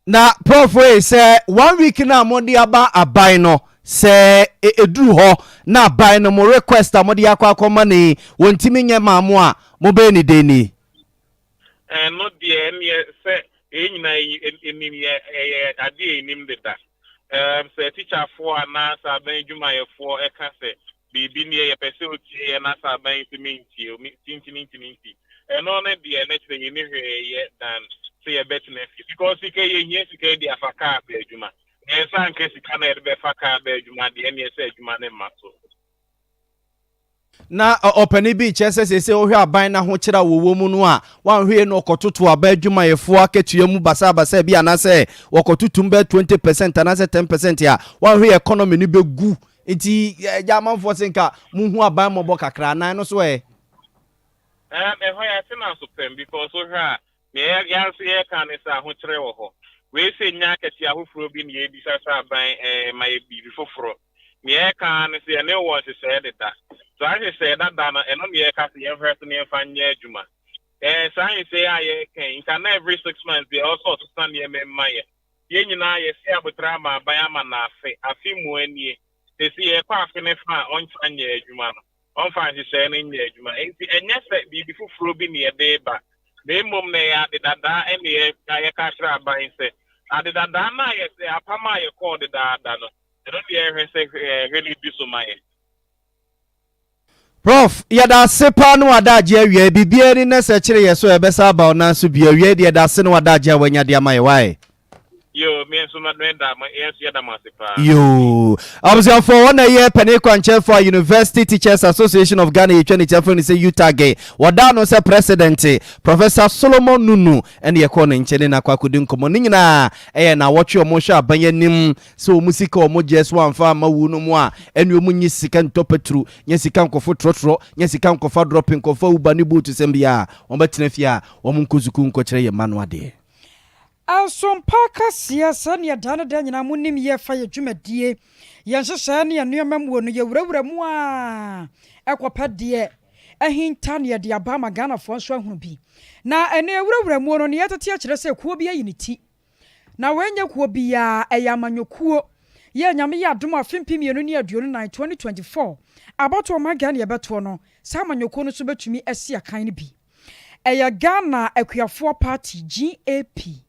Na prof ei sɛ one week no a mode aba aban no sɛ ɛduru hɔ na aban no mo request a mode akɔ akɔma no yi wɔntumi nyɛ maa mo a mobɛyɛ ne dɛn ni? Ɛno deɛ ɛneɛ sɛ yɛn nyinaa nim yɛ ɛyɛ adeɛ a yɛnim deda. Ɛɛm sɛ tikyafoɔ anaa sɛ aban adwumayɛfoɔ ɛka sɛ biribi nie yɛpɛ sɛ otie yɛn na sɛ aban yi sɛ mentie o, me tintini ntini nti ɛno no deɛ na kyerɛ yɛnni hwee yɛ than sɛ yɛbɛtena fie because sika yi yɛhia sika yi de afa kaa aba adwuma na yɛn nsa anka sika no a yɛde bɛfa kaa aba adwuma deɛ ɛneɛ sɛ adwuma no mma so. Na ɔpanin bi rekyerɛ sɛ seesei wohwɛ aban no ahokyerɛ a wɔwɔ mu no a, wanhwɛ yie no wɔkɔtoto aban adwumayɛfoɔ akatua mu basabasa bi anaasɛ wɔkɔtotom bɛyɛ 20 percent anaasɛ 10 percent a, wanhwɛ yie economy no bɛgu. Nti agya amanfoɔ se nka monhu aban mmɔbɔ kakra anaa ɛno so ɛ? Ɛm, ɛhɔ yɛate no aso pɛm because wohwɛ a, nea yɛn nso yɛreka ne sɛ ahokyerɛ wɔ hɔ. Wei sɛ nnya akatua foforɔ bi na yɛrebisa sɛ aban ɛɛ ma yɛ biribi foforɔ. Nea yɛreka ara ne sɛ yɛne wo wɔ nhyehyɛeɛ deda. Saa nhyehyɛeɛ dada no, ɛno na yɛreka sɛ yɛnhwɛ so na yɛmfa nyɛ adwuma. Ɛɛ, saa nhyehyɛeɛ a yɛreka yi, nka na every 6 months deɛ ɛwɔ sɛ ɔsesa nneɛma mu ma yɛn. Yɛn nyinaa yɛsi aboterɛ ama aban ama no afe, afe mua nie. Seesei yɛrekɔ afe ne fa a ɔnkyɛ nyɛɛ adwuma no. Ɔmfa nhyehyɛe no nyɛ adwuma. Enti ɛnyɛ sɛ biribi foforo bi na yɛde reba, na mmom na ɛyɛ ade dadaa na yɛka akyerɛ aban sɛ ade dadaa no a yɛ apam a yɛkɔɔ dedaada no, ɛno na yɛhwɛ sɛ hwɛ no di so ma yɛn. Prof. Yɛda ase paa ne w'adagye awiai. Biribiara ni na sɛ ɛkyere yɛ so a yɛbɛsan aba wo nan so bio. Awiai deɛ yɛda ase ne w'adagye a w'anya de ama yɛ. Wai? Yoo, me nso me da mo, yɛn nso yɛda mo ase paa. Yoo. Abusuafoɔ, wɔn na ɛyɛ panin kwankyerɛfoɔ a University Teachers Association of Ghana yɛtwa ne ti afrɛ no sɛ UTAG. Wɔdaa no sɛ President, Professor Solomon Nunu ɛne yɛkɔɔ ne nkyɛn ne no akɔ akɔdi nkɔmmɔ. Ne nyinaa ɛyɛ nnawɔtwe a wɔhwɛ aban anim sɛ wɔn sika a wɔgyeɛ so amfa amma wu no mu a ɛne wɔn nyi sika ntɔ paturu, nyɛ sika nkɔfo trɔtrɔ, nyɛ sika nkɔfa drɔpe, nkɔfa Uber ne Bolt sɛm biara. Wɔbɛtena fie a wɔn nkɔ sukuu nkɔkyerɛ yɛn mma no adeɛ. Asompa kaseɛ, sɛdeɛ daa ne daa nyinaa monim yɛ fa yɛ dwumadie, yɛn nhyehyɛeɛ ne yɛn nnoɔma muo no, yɛwurawura mu ara kɔpɛ deɛ ahinta na yɛde aba ama Ghanafoɔ nso ahunu bi. Na ɛnnɛ yɛwurawura muo no, nea yɛtete akyerɛ sɛ kuo bi ayi ne ti. Na wei nyɛ kuo biara, ɛyɛ amanyɔkuo. Yɛ Nyame yɛ adom a afe 2024, 2024, abatoɔ ɔman Ghana yɛbɛtoɔ no, saa amanyɔkuo no nso bɛtumi asi akan no bi. Ɛyɛ Ghana Akuafoɔ Party, GAP,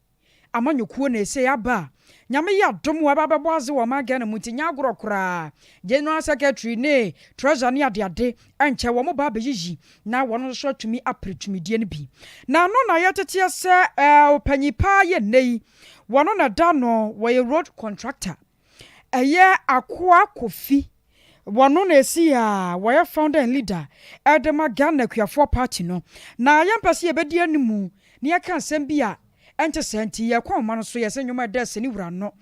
amanyɔkuo na ɛsei aba a Nyame yɛ adom a ɛba bɛbɔ adze wɔ ɔman Ghana mu nti nyɛ agorɔ koraa. General Secretary ne Treasurer ne adeade ɛnkyɛ wɔn ba abɛyiyi na wɔn nso atumi apere tumidie no bi. Na ano na yɛteteɛ sɛ ɔpanyin paa yɛ nnɛ yi wɔn na ɛda ano, wɔyɛ road contractor. Ɛyɛ Akoa Kofi, wɔno na ɛsi a wɔyɛ founder and leader de ma Ghana Akuafoɔ Party no. Na yɛmpɛ sɛ yɛbɛdi animu na yɛka asɛm bi a ɛnte saa nti yɛkɔ ahoma no so yɛsɛ nnwom a ɛda ase ne wura no.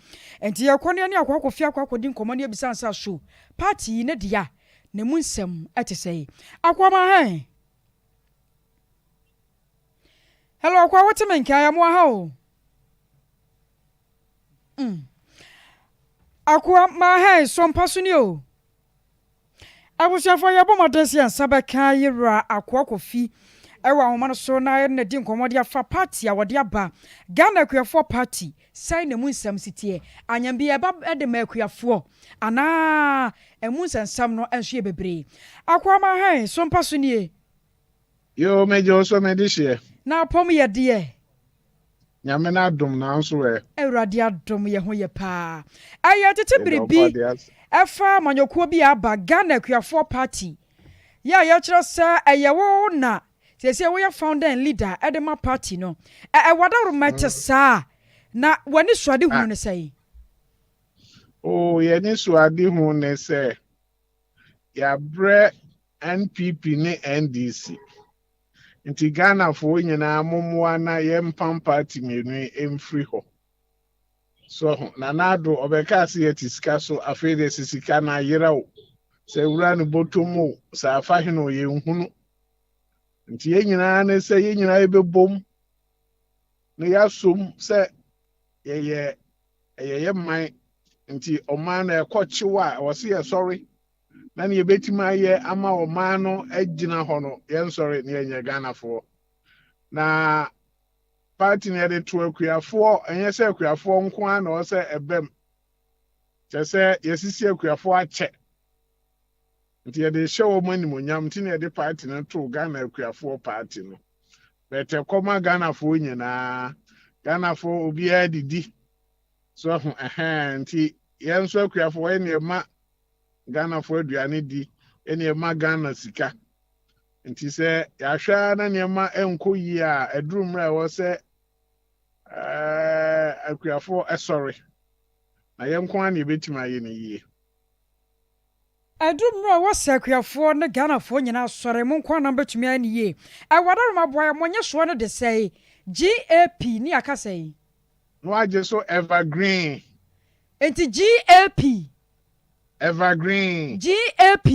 Nti yɛkɔ na yɛne Akoa Kofi akɔ akɔdi nkɔmmɔ na yɛbisa no sɛ so party yi ne dea na ɛmu nsɛm te sɛn. Akoa ma hɛn. Hello Akoa wote me nka yɛmoa ha o. Mm. Akoa maa hɛn so mpa so ni o. Abusuafoɔ yɛbɔ mmɔden sɛ yɛn nsa bɛka yewura Akoa Kofi ɛwɔ ahoma no so na yɛne no adi nkɔmmɔ de afa party a wɔde aba Ghana Akuafoɔ Party sɛn na emu nsɛm si teɛ anyambie ɛba de ma akuafoɔ anaa emu nsɛnsɛm no nso yɛ bebree. Akoa maa hɛn so mpa so nie. Yoo megye wo so mede hyeɛ. Na apɔm yɛ deɛ. Nyame n'adom nanso ɛ. Awurade adom yɛ ho yɛ paa. Ɛyɛ tete biribi ɛfa amanyɔkuo bi a aba Ghana Akuafoɔ Party yɛ a yɛkyerɛ sɛ ɛyɛ wo na seesei woyɛ founder and leader ɛde ma party no. Ɛ ɛwɔ adaworoma ɛte saa na w'ani so ade hunu ne sɛn? Oh yɛn ani so ade hu ne sɛ. Yɛabrɛ NPP ne NDC. Nti Ghanafoɔ nyinaa mommoa na yɛmpam party mmienu yi mfiri hɔ. So ho, Nana Addo ɔbɛkaa sɛ yɛte sika so, afei deɛ sɛ sika no ayera o, sɛ awura no bɔtɔm o, sɛ afa hene o, yɛnhunu. Nti yɛn nyinaa ne sɛ yɛn nyinaa yɛbɛbom na yɛasom sɛ yɛyɛ ɛyɛ yɛ man nti ɔman no ɛkɔ kyew a ɛwɔ sɛ yɛsɔre na nea yɛbɛtumi ayɛ ama ɔman no agyina hɔ no yɛnsɔre na yɛnyɛ Ghanafoɔ na party no yɛde to akuafoɔ ɛnyɛ sɛ akuafoɔ nko ara na ɛwɔ sɛ ɛbɛm kyɛ sɛ yɛsisi akuafoɔ akyɛ nti yɛde hyɛ wɔn animonyam nti na yɛde party no to Ghana akuafoɔ party no bɛtɛ kɔma Ghanafoɔ nyinaa Ghanafoɔ obiara didi so ho ɛhɛn nti yɛn nso akuafoɔ yɛn na ɛma Ghanafoɔ aduane di ɛna ɛma Ghana sika nti sɛ yɛahwɛ ara na nneɛma nkɔ yie a ɛduru mmerɛ a ɛwɔ sɛ ɛɛ akuafoɔ ɛsɔre na yɛn nko ara na yɛbɛtumi ayɛ no yie. Ɛduru mmerɛ a ɛwɔ sɛ akuafoɔ ne Ghanafoɔ nyinaa sɔre, mo nko ara na mobɛtumi ayɛ no yie. Ɛwɔ adaworoma boa yɛn, mo nyesoɔ no de sɛe, GAP ne aka sɛe. Na wagye so evergreen. Enti GAP. Evergreen. GAP.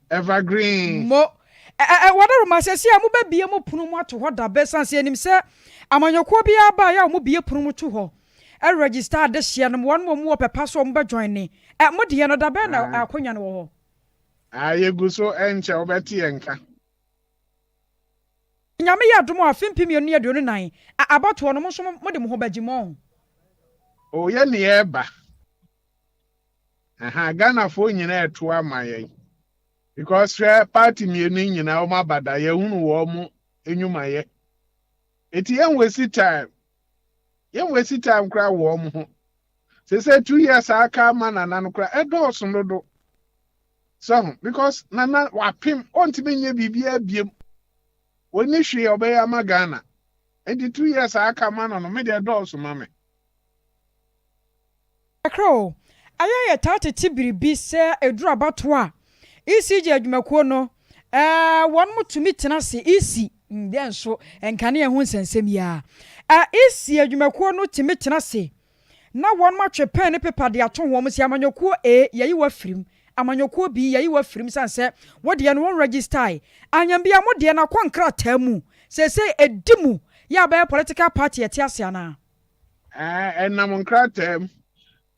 Evergreen. Mo, ɛ ɛ wɔdaroma sɛsi a mobɛbie mo pono mu ato hɔ da bɛ sane sɛ yɛnim sɛ amanyɔkuo biara ba a yɛ a wɔn bie pono mu to hɔ ɛ register adehyeɛ nom wɔn wɔn wɔ pɛpa so wɔn bɛ join ne ɛ mo deɛ no da bɛn na akonya no wɔ hɔ. Ah, yɛgu so ɛnkyɛ wobɛte yɛn nka. Nyame yɛ adom a afe 2024 a abatoɔ no mo nso mode mo ho bɛgye mu ɔho. Oh yɛ ne yɛɛba. Ahaa Ghanafoɔ nyinaa ɛto ama yɛn because hwɛ party mmienu yi nyinaa wɔn aba da yɛhunu wɔn nnwumayɛ eti yɛn waste time yɛn waste time koraa wɔ wɔn ho sese 2 years aka ama nana no koraa ɛdɔɔso dodo so ho because nana wapem ɔntumi nyɛ biribiara biem wɔni hwee a ɔbɛyɛ ama Ghana nti 2 years aka ama no no me deɛ ɛdɔɔso ma me. Kakra o, ɛyɛ a yɛtaa tete biribi sɛ ɛduru abatoɔ a, ECG adwumakuo no, ɛɛ wɔn tumi tena ase, EC, deɛ nso nkanea ho nsɛnsɛm yi ara, ɛɛ EC adwumakuo no tumi tena ase na wɔn atwe pɛn ne pepa de ato ho, wɔn sɛ amanyɔkuo A yɛyi wo afirim, amanyɔkuo B yɛyi wo afirim sane sɛ wo deɛ no wɔn registae, anyambia mo deɛ no akɔ nkrataa mu, seesei ɛdi mu yɛ abɛyɛ political party ɛte ase anaa? Ɛnam nkrataa mu.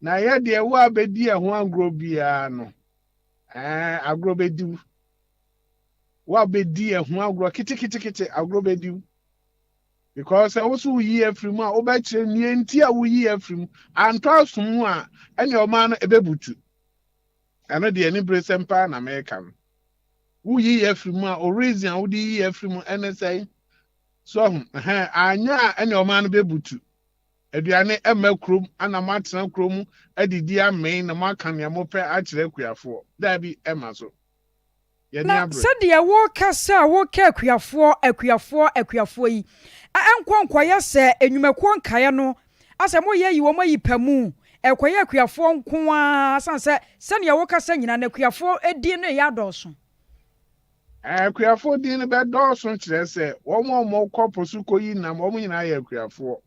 Na yɛ deɛ wo a bɛdi ɛho agorɔ biara no, agorɔ bɛdi wo. Wo a bɛdi ɛho agorɔ ketekete agorɔ bɛdi wo. Because sɛ wo so woyi afiri mu a, wobɛkyerɛ nea nti a woyi afiri mu. Antɔ aso mu a, ɛne ɔman no ɛbɛbutu. Ɛno deɛ ne beresɛm paa na meka no. Woyi afiri mu a, o reason a wode yi afiri mu ɛne sɛn? So ahu? Ɛhɛn, anyɛ a ɛne ɔman no bɛbutu. Aduane mma kurom, ana moatena kurom adidi amee na moaka nea mopɛ akyerɛ akuafoɔ? Daabi, ɛmma so. Yɛn ani Na abere. sɛdeɛ woreka sɛ woreka akuafoɔ, akuafoɔ, akuafoɔ yi, ɛnkɔ nkɔyɛ sɛ nnwumakuo nkaeɛ no, asɛ moreyɛ ayi wɔn ayi pa mu, ɛrekɔyɛ akuafoɔ nko ara, sane sɛ sɛdeɛ wokasa nyinaa no akuafoɔ din no reyɛ adɔɔso. Akuafoɔ din no bɛdɔɔso kyerɛ sɛ wɔn a wɔkɔ po so kɔyi nam, wɔn nyinaa yɛ akuafoɔ.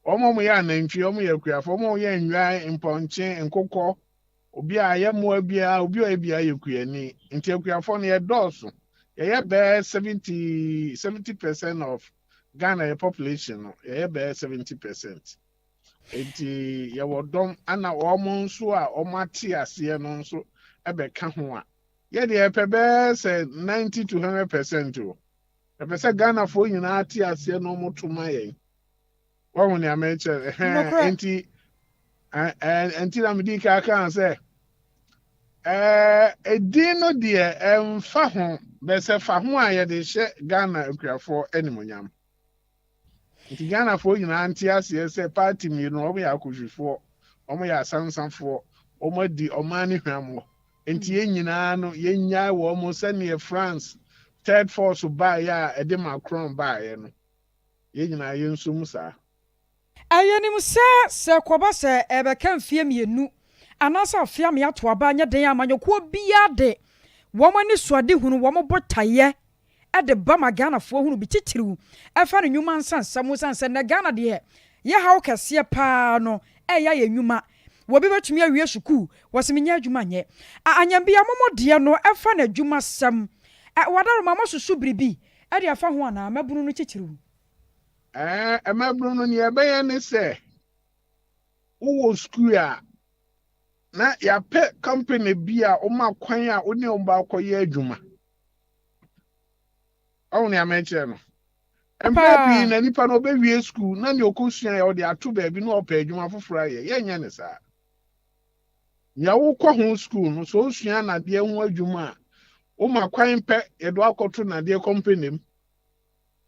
Wɔn a wɔyɛ anantwie, wɔn yɛ akuafoɔ. Wɔn a wɔyɛ nnwan, mpɔnkye, nkokɔ, obi a yɛ mmoa biara, obi a ɔyɛ biara yɛ kuani. Nti akuafoɔ no yɛdɔɔso. Yɛyɛ bɛyɛ 70% of Ghana yɛ population no, yɛyɛ bɛyɛ 70%. Nti yɛwɔ dɔm, ana wɔn nso a wɔn ate aseɛ no nso bɛka ho a, yɛde yɛpɛ bɛyɛ sɛ 90 to 100% o. Yɛpɛ sɛ Ghanafoɔ nyinaa te aseɛ na wɔn to ma yɛn. Wɔn nea mɛkyerɛ ɛhɛn nti ɛɛ nti na medi kan kan sɛ edin no deɛ ɛnfa ho bɛsɛ fa ho a yɛde hyɛ Ghana akuafoɔ animonyam. Nti Ghanafoɔ nyinaa nte aseɛ sɛ party mmienu wɔn yɛ akɔhwifoɔ, wɔn yɛ asansafoɔ, wɔn adi ɔman ne hwammɔ. Nti yɛn nyinaa no yɛnnyae wɔn mo sɛneɛ France third force baeɛ a ɛde Macron baeɛ no, yɛn nyinaa yɛnso mu saa. Ɛyɛ nim sɛ sɛ kɔba sɛ ɛbɛka mfeɛ 2 anaasɛ afe ame ato aba nyɛ den a amanyɔkuo biara de. wɔn anisoadehunu, wɔn botaeɛ de ba ma Ghanafoɔ hunu bi titiriw ɛfa ne nnwuma nsansɛm ho ɛsiane sɛ nnɛ Ghana deɛ yɛ haw kɛseɛ paa no ɛyɛ ayɛ nnwuma Obi bɛtumi awie sukuu wɔse menyɛ adwuma nyɛ a anyambia momo deɛ no ɛfa n'adwuma sɛm ɛ wadaroma moasusu biribi de afa ho anaa mmabunu no titiriw. Ɛɛ mmabunu no nea ɛbɛyɛ ne sɛ wowɔ sukuu a na yɛapɛ company bi a woma kwan a wo ne wɔn bɛakɔyɛ adwuma. Ɔho nea mekyerɛ no? Mpɛn pii na nipa no ɔbɛwie sukuu na nea ɔkɔsua yɛ ɔde ato baabi na ɔpɛ adwuma foforɔ ayɛ. Yɛnyɛ ne saa. Nea wokɔ ho sukuu no, sɛ osua nnadeɛ ho adwuma a, woma kwan pɛ yɛde akɔto nnadeɛ kɔmpani mu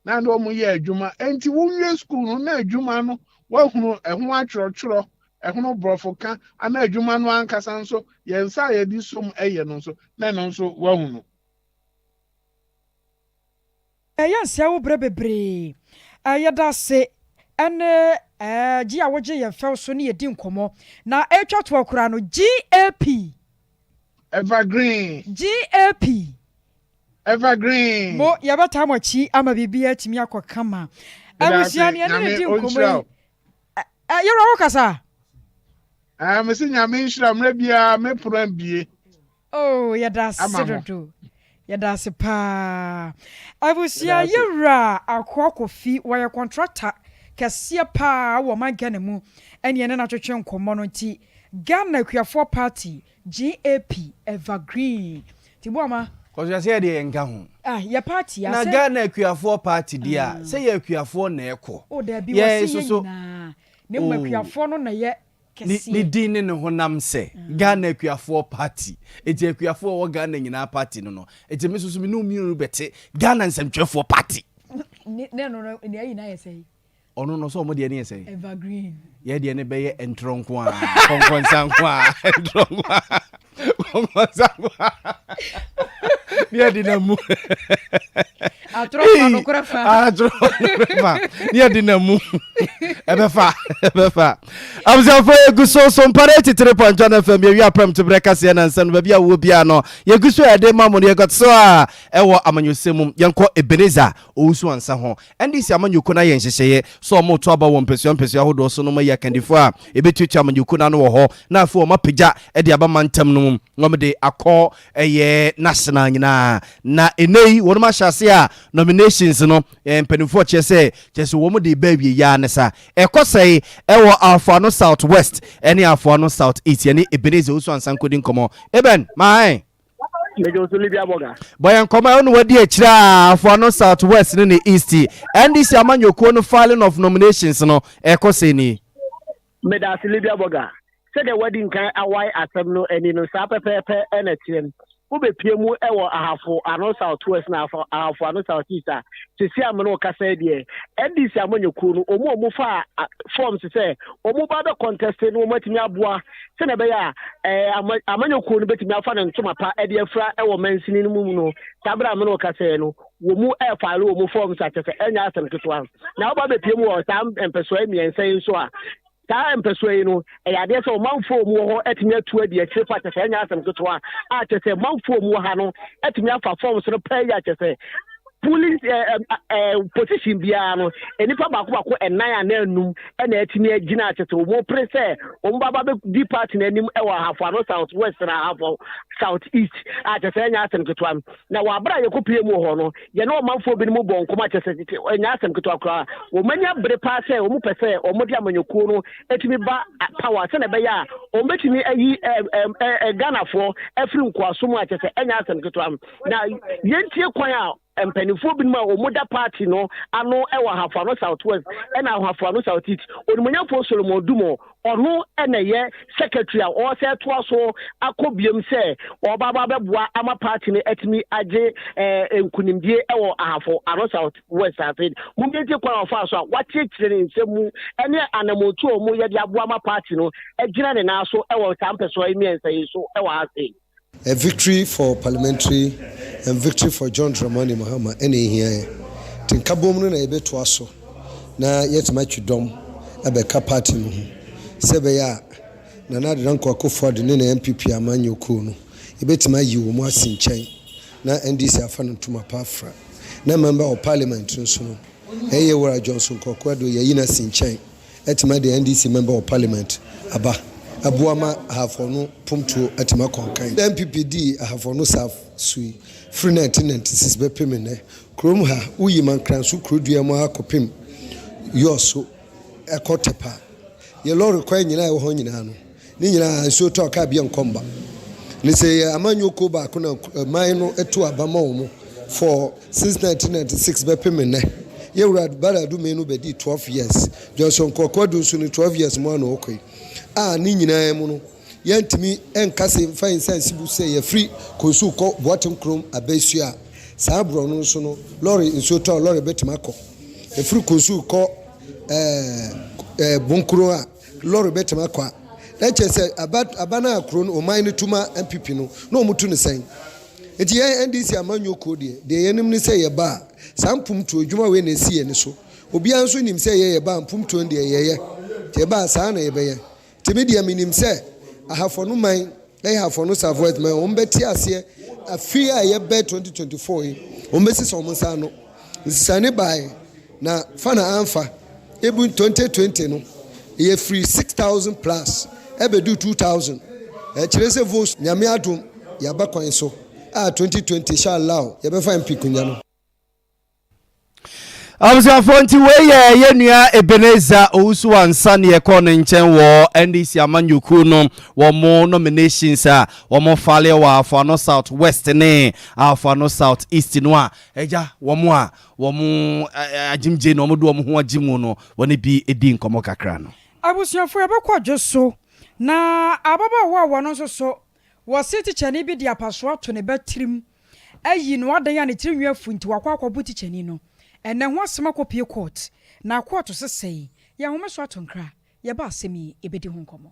na ne wɔn yɛ adwuma. Enti wonwie sukuu no na adwuma no woahunu ɛho atwerɛtwerɛ, ɛho borɔfo ka, anaa adwuma no ankasa nso yɛn nsa a yɛde som yɛ no nso na ɛno nso woahunu. Yɛnsɛe wo berɛ bebree. Yɛda ase ne gye a wogye yɛn fɛw so ne yɛdi nkɔmmɔ. Na ɛretwa toɔ koraa no, GAP. Evergreen. GAP. Evergreen. Mo, yɛbɛtaa mo akyi ama biribiara atumi akɔ kama. Abusua, nea yɛne no di nkɔmmɔ yi. Yɛwura wo kasa. Mese Nyame nhyira mmerɛ biara me pono ambie. Oh yɛda ase dodo yɛda ase paa abusua yɛwura Akoa Kofi wɔyɛ kɔntrata kɛseɛ paa wɔ ɔman Ghana mu ɛne yɛne no atwetwe nkɔmmɔ no nti Ghana Akuafoɔ Party GAP Evergreen nti Boama Kɔsua sɛ yɛdeɛ yɛnka ho. Ah yɛ party a Na sɛ Ghana Akuafoɔ Party deɛ a sɛ yɛ akuafoɔ na ɛkɔ. Oh daabi Yɛn wɔse nso yɛn so nyinaa na mmom oh. akuafoɔ no na ɛyɛ Ne kɛseɛ. ne din ne ne honam sɛ Ghana Akuafoɔ Party. Enti akuafoɔ a ɛwɔ Ghana nyinaa party no no. Enti me nso so me ne wo mmienu bɛte Ghana Nsɛmtwerɛfoɔ Party. Ne ne no no nea ayi no ayɛ sɛn? Ɔno no sɛ ɔmo deɛ no yɛ sɛn? Evergreen. Yɛ deɛ no bɛyɛ ntorɔ nko ara, kɔnkɔnsa nko ara, ntorɔ nko ara, kɔnkɔnsa nko ara. Ne yɛde na mu. Atorɔ fa nokorɛ fa. Atorɔ nokorɛ fa. Ne yɛde na mu. Ɛbɛfa ɛbɛfa. Abusuafo yɛgu so so mpare 83.1 FM yɛwi aprɛm to berɛ kaseɛ na nsɛm no baabi a wowɔ biara no yɛgu so a yɛde ma mo no yɛkɔte so a ɛwɔ amanyɔsɛm mu yɛnkɔ Ebenezer Owusu Ansa ho NDC amanyɔkuo no ayɛ nhyehyɛeɛ sɛ wɔreto aba wɔ mpasua mpasua ahodoɔ so no ma ayi akandifoɔ a ɛbɛtuatua amanyɔkuo no ano wɔ hɔ na afei wɔn apagya de aba mantam no mu na wɔde akɔ ɛyɛ national nyinaa na ɛnɛ yi wɔn ahyɛ ase a nominations no mpanimfoɔ kyerɛ sɛ kyerɛ sɛ wɔn de ba awie yaa ne sa ɛkɔ sɛe ɛwɔ Afoano South West ɛne Afoano South East yɛne Ebenezer Owusu Ansah nkɔdi nkɔmmɔ Eben maae Mejọ nso Libya Burger. Bɔ yɛn nkɔmmɔ a ɛwo na wadi akyire a Afoano South West ne ne East NDC amanyɔkuo no filing of nominations no ɛkɔ sɛn nie? Medase Libya Burger. Sɛdeɛ woadi nkan awae asɛm no ani no, saa pɛpɛɛpɛ na ɛteɛ. Wobɛpue mu wɔ Ahafo Ano South West na Ahafo Ano South East a, seesei a me ne wo kasa yi deɛ, NDC amanyɔkuo no, wɔn a wɔfaa forms sɛ wɔba bɛ contest no wɔatumi aboa sɛdeɛ ɛbɛyɛ a ɛɛ amanyɔkuo no bɛtumi afa ne ntoma pa de afira wɔ mansini no mu no, saa berɛ a me ne wo kasa yi no, wɔn mu ɛrefaale wɔn forms a kyerɛ sɛ ɛnyɛ asɛm ketewa. Na woba bɛpue mu wɔ saa mpɛsoa mmiɛnsa yi nso a, Saa mpɛsoa yi no, ɛyɛ adeɛ sɛ ɔmanfoɔ a wɔwɔ hɔ atumi atu adi akyire fa kyɛ sɛ ɛnyɛ asɛm ketewa a kyɛ sɛ manfoɔ a wɔwɔ ha no atumi afa forms no pɛɛ yi a kyɛ sɛ polling eh, eh, eh, position biara no nnipa baako baako ɛnan anaa enum ɛna atumi agyina kyɛ sɛ wɔn pere sɛ wɔn ba ba bɛdi party no anim ɛwɔ Ahafo Ano South West na Ahafo South East a kyɛ sɛ ɛnyɛ asɛm ketewa na wɔ abere a yɛkɔpie mu wɔ hɔ no Yɛne ɔmanfoɔ binom bɔɔ nkɔmmɔ a kyerɛ sɛ tete ɛnyɛ asɛm ketewa koraa. Wɔn ani abere paa sɛ wɔn pɛ sɛ wɔde amanyɔkuo no tumi ba power sɛdeɛ ɛbɛyɛ a wɔn bɛtumi ayi Ghanafoɔ afiri nkoasom mu a kyerɛ sɛ ɛnyɛ asɛm ketewa. Na yɛntie kwan a mpanimfoɔ binom a wɔn da party no ano wɔ Ahafo Ano South West ɛna Ahafo Ano South East, Onimuonyamfoɔ Solomon Dumo, Ɔno na ɛyɛ secretary a ɔresɛ toa so akɔ biom sɛ ɔba aba abɛboa ama party no atumi agye eh, nkunimdie wɔ Ahafo Ano South West ase. Mommie kwan a ɔfaa so a wakyerɛkyerɛ ne nsɛm mu ne anammɔntuo a wɔyɛ de aboa ama party no agyina ne nan so wɔ saa mpɛsoa yi mmiɛnsa yi so wɔ ha sei. A victory for parliamentary and victory for John Dramani Mahama na ehia yɛn. Nti nkabom no na yɛbɛtoa so na yɛatumi atwe dɔm abɛka party no ho sɛ ɛbɛyɛ a Nana Addo Dankwa Akufo-Addo ne ne NPP amanyɔkuo no, yɛbɛtumi ayi wɔn asi nkyɛn na NDC afa no ntoma pa afra. Na Member of Parliament nso no, ɛyɛ Yɛwura Johnson Kwaku Addo yɛayi no asi nkyɛn atumi de NDC Member of Parliament aba aboa ma Ahafo no pomtuo atumi akɔ nkan. NPP dii Ahafo no South so yi firi 1996 bɛpem nnɛ. Kurom ha, woyi Mankranso kurodua mu ara kɔpem Yɔso kɔ Tepa. Yɛ lɔre kwan nyinaa a ɛwɔ hɔ nyinaa no, ne nyinaa nsuo tɔ a kaa biara nkɔ mba. Ne sɛ yɛ amanyɔ kuo baako na man no to aba ma wɔn for since 1996 bɛpem nnɛ. Yɛ wura Bala Adu Menu bɛdii 12 years, Johnson Kwaku Adu nso ne 12 years mu ara na ɔkɔ yi a ne nyinaa mu no yɛntumi nka sɛ mfa yɛn nsa nsi bo sɛ yɛfiri Konsu kɔ Boateng kurom abɛsua a saa borɔno nso no lɔre nsuo tɔ a lɔre bɛtumi akɔ. Ɛfiri Konsu kɔ ɛɛ Bonkuro a lɔre bɛtumi akɔ a na kyerɛ sɛ aba aba no a kuro no ɔman no tu ma NPP no na wɔn tu no sɛn? Nti yɛn NDC amanyɔ kuo deɛ deɛ yɛnim ne sɛ yɛba a saa mpomtuo adwuma wei na ɛsi yɛn so. Obiara nso nim sɛ yɛ yɛba a mpomtuo no deɛ yɛyɛ nti yɛba a saa na yɛbɛyɛ. Nti me deɛ menim sɛ Ahafo no man ɛyɛ Ahafo no South West man wɔn bɛte aseɛ afe a yɛbɛ 2024 yi wɔn bɛsesa wɔn nsa ano. Nsesane baeɛ na fa na amfa ebu 2020 no yɛfiri 6000 plus ɛbɛdu 2000 ɛkyerɛ sɛ votes Nyame adom yɛaba kwan so a 2020 inshallah yɛbɛfa MP konya no. Abusuafoɔ nti wei yɛ yɛn nua Ebenezer Owusu Ansa ne yɛkɔɔ ne nkyɛn wɔ NDC amanyɔkuo no wɔn nominations a wɔn fale wɔ Afoano South West ne Afoano South East no a agya wɔn a wɔn agyimgye na wɔn de wɔn ho agye mu no wɔne bi di nkɔmmɔ kakra no. Abusuafoɔ yɛbɛkɔ dwo so na ababaawa a wɔno nso so wɔse tikyani bi de apasoɔ ato ne ba tirim ayi no adan a ne tiri nwi afu nti wakɔ akɔbo tikyani no. Ɛnnɛ ho asɛm akɔpue kɔɔt, na kɔɔto sesɛe. Yɛn nhome so ato nkra, yɛba asɛm yi yɛbɛdi ho nkɔmmɔ.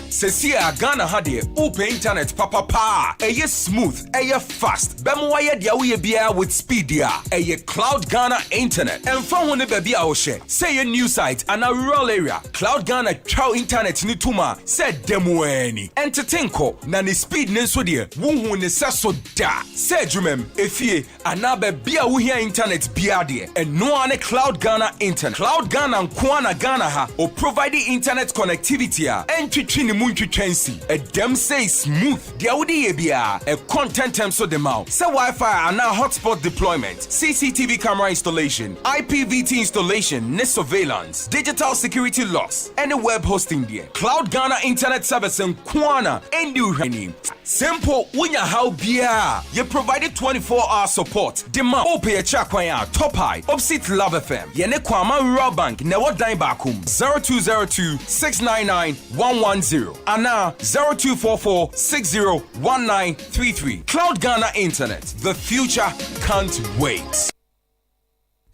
Sesie a Ghana ha deɛ wopɛ internet papa paa a ɛyɛ smooth, ɛyɛ fast, bɛma wayɛ deɛ woyɛ biara with speed deɛ a, ɛyɛ Cloud Ghana Internet. Ɛmfa ho ne baabi a wohyɛ, sɛ ɛyɛ new site anaa rural area, Cloud Ghana twa wo internet no tom a sɛ da mu ara ni. Ɛntete nkɔ, na ne speed no nso deɛ, wonhuu ne sɛso da! Sɛ adwumam, efie, anaa baabi a wohia internet biara deɛ, ɛno ara ne Cloud Ghana Internet. Cloud Ghana nko ara na Ghana ha ɔprovide internet connectivity a ɛntwetwe ne mu ntwitwa nsi. Ɛdam sei smooth, deɛ wode yɛ biara, ɛkɔ ntɛntɛm so de ma wo. Sɛ Wi-Fi anaa hotspot deployment, CCTV camera installation, IPVT installation ne surveillance, digital security locks, ɛne web hosting deɛ, Cloud Ghana Internet Service nko ara na ɛndi wo hwɛ. Sɛ mpo wonya haw biara a, yɛ provide 24 hour support de ma wo. Wopɛ yɛn akyiri akwan a, Top High, opposite Love FM, yɛne Kwama Rural Bank na ɛwɔ dan baako mu, 0202 699 110 anaa 0244 60 1933. Cloud Ghana Internet, the future can't wait.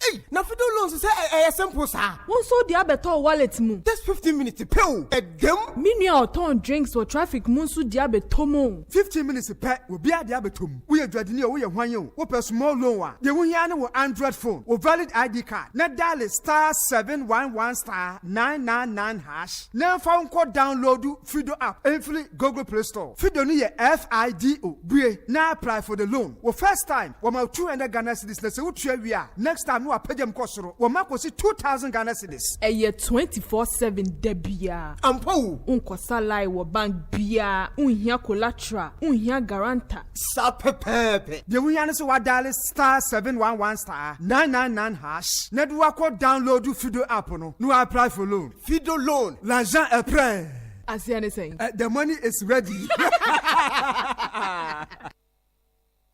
Ei na fido loans sɛ ɛyɛ simple saa. Wo nso wode abɛtɔ wo wallet mu. Just 15 minutes pɛ o, ɛdam. Me nua a ɔtɔn drinks wɔ traffic mu nso de abɛtɔ mu o. 15 minutes pɛ, obiara de abɛtɔ mu. Woyɛ dwadini o, woyɛ hwan o, wopɛ small loan a, deɛ wohia ne wo Android phone, wo valid ID card, na diale star 711 star 999 hash na ɛmfa wo nkɔ download Fido app mfiri Google Play Store. Fido no yɛ F-I-D-O. Bue na apply for the loan. Wo first time, wɔma wo 200 Ghana cedis na sɛ wotua wie a, next time no wɔapagya mu kɔ soro, wɔma kɔsi 2000 Ghana cedis. Ɛyɛ 24/7 da biara. Ampa o! Wonkɔsa line wɔ bank biara, wonhia collateral, wonhia guarantor. Saa pɛpɛɛpɛ. Deɛ wohia ne sɛ woadiale star 711 star 999 hash na de woakɔ download Fido app no na woapply for loan. Fido loan, l'argent est prêt. Aseɛ ne sɛn? The money is ready.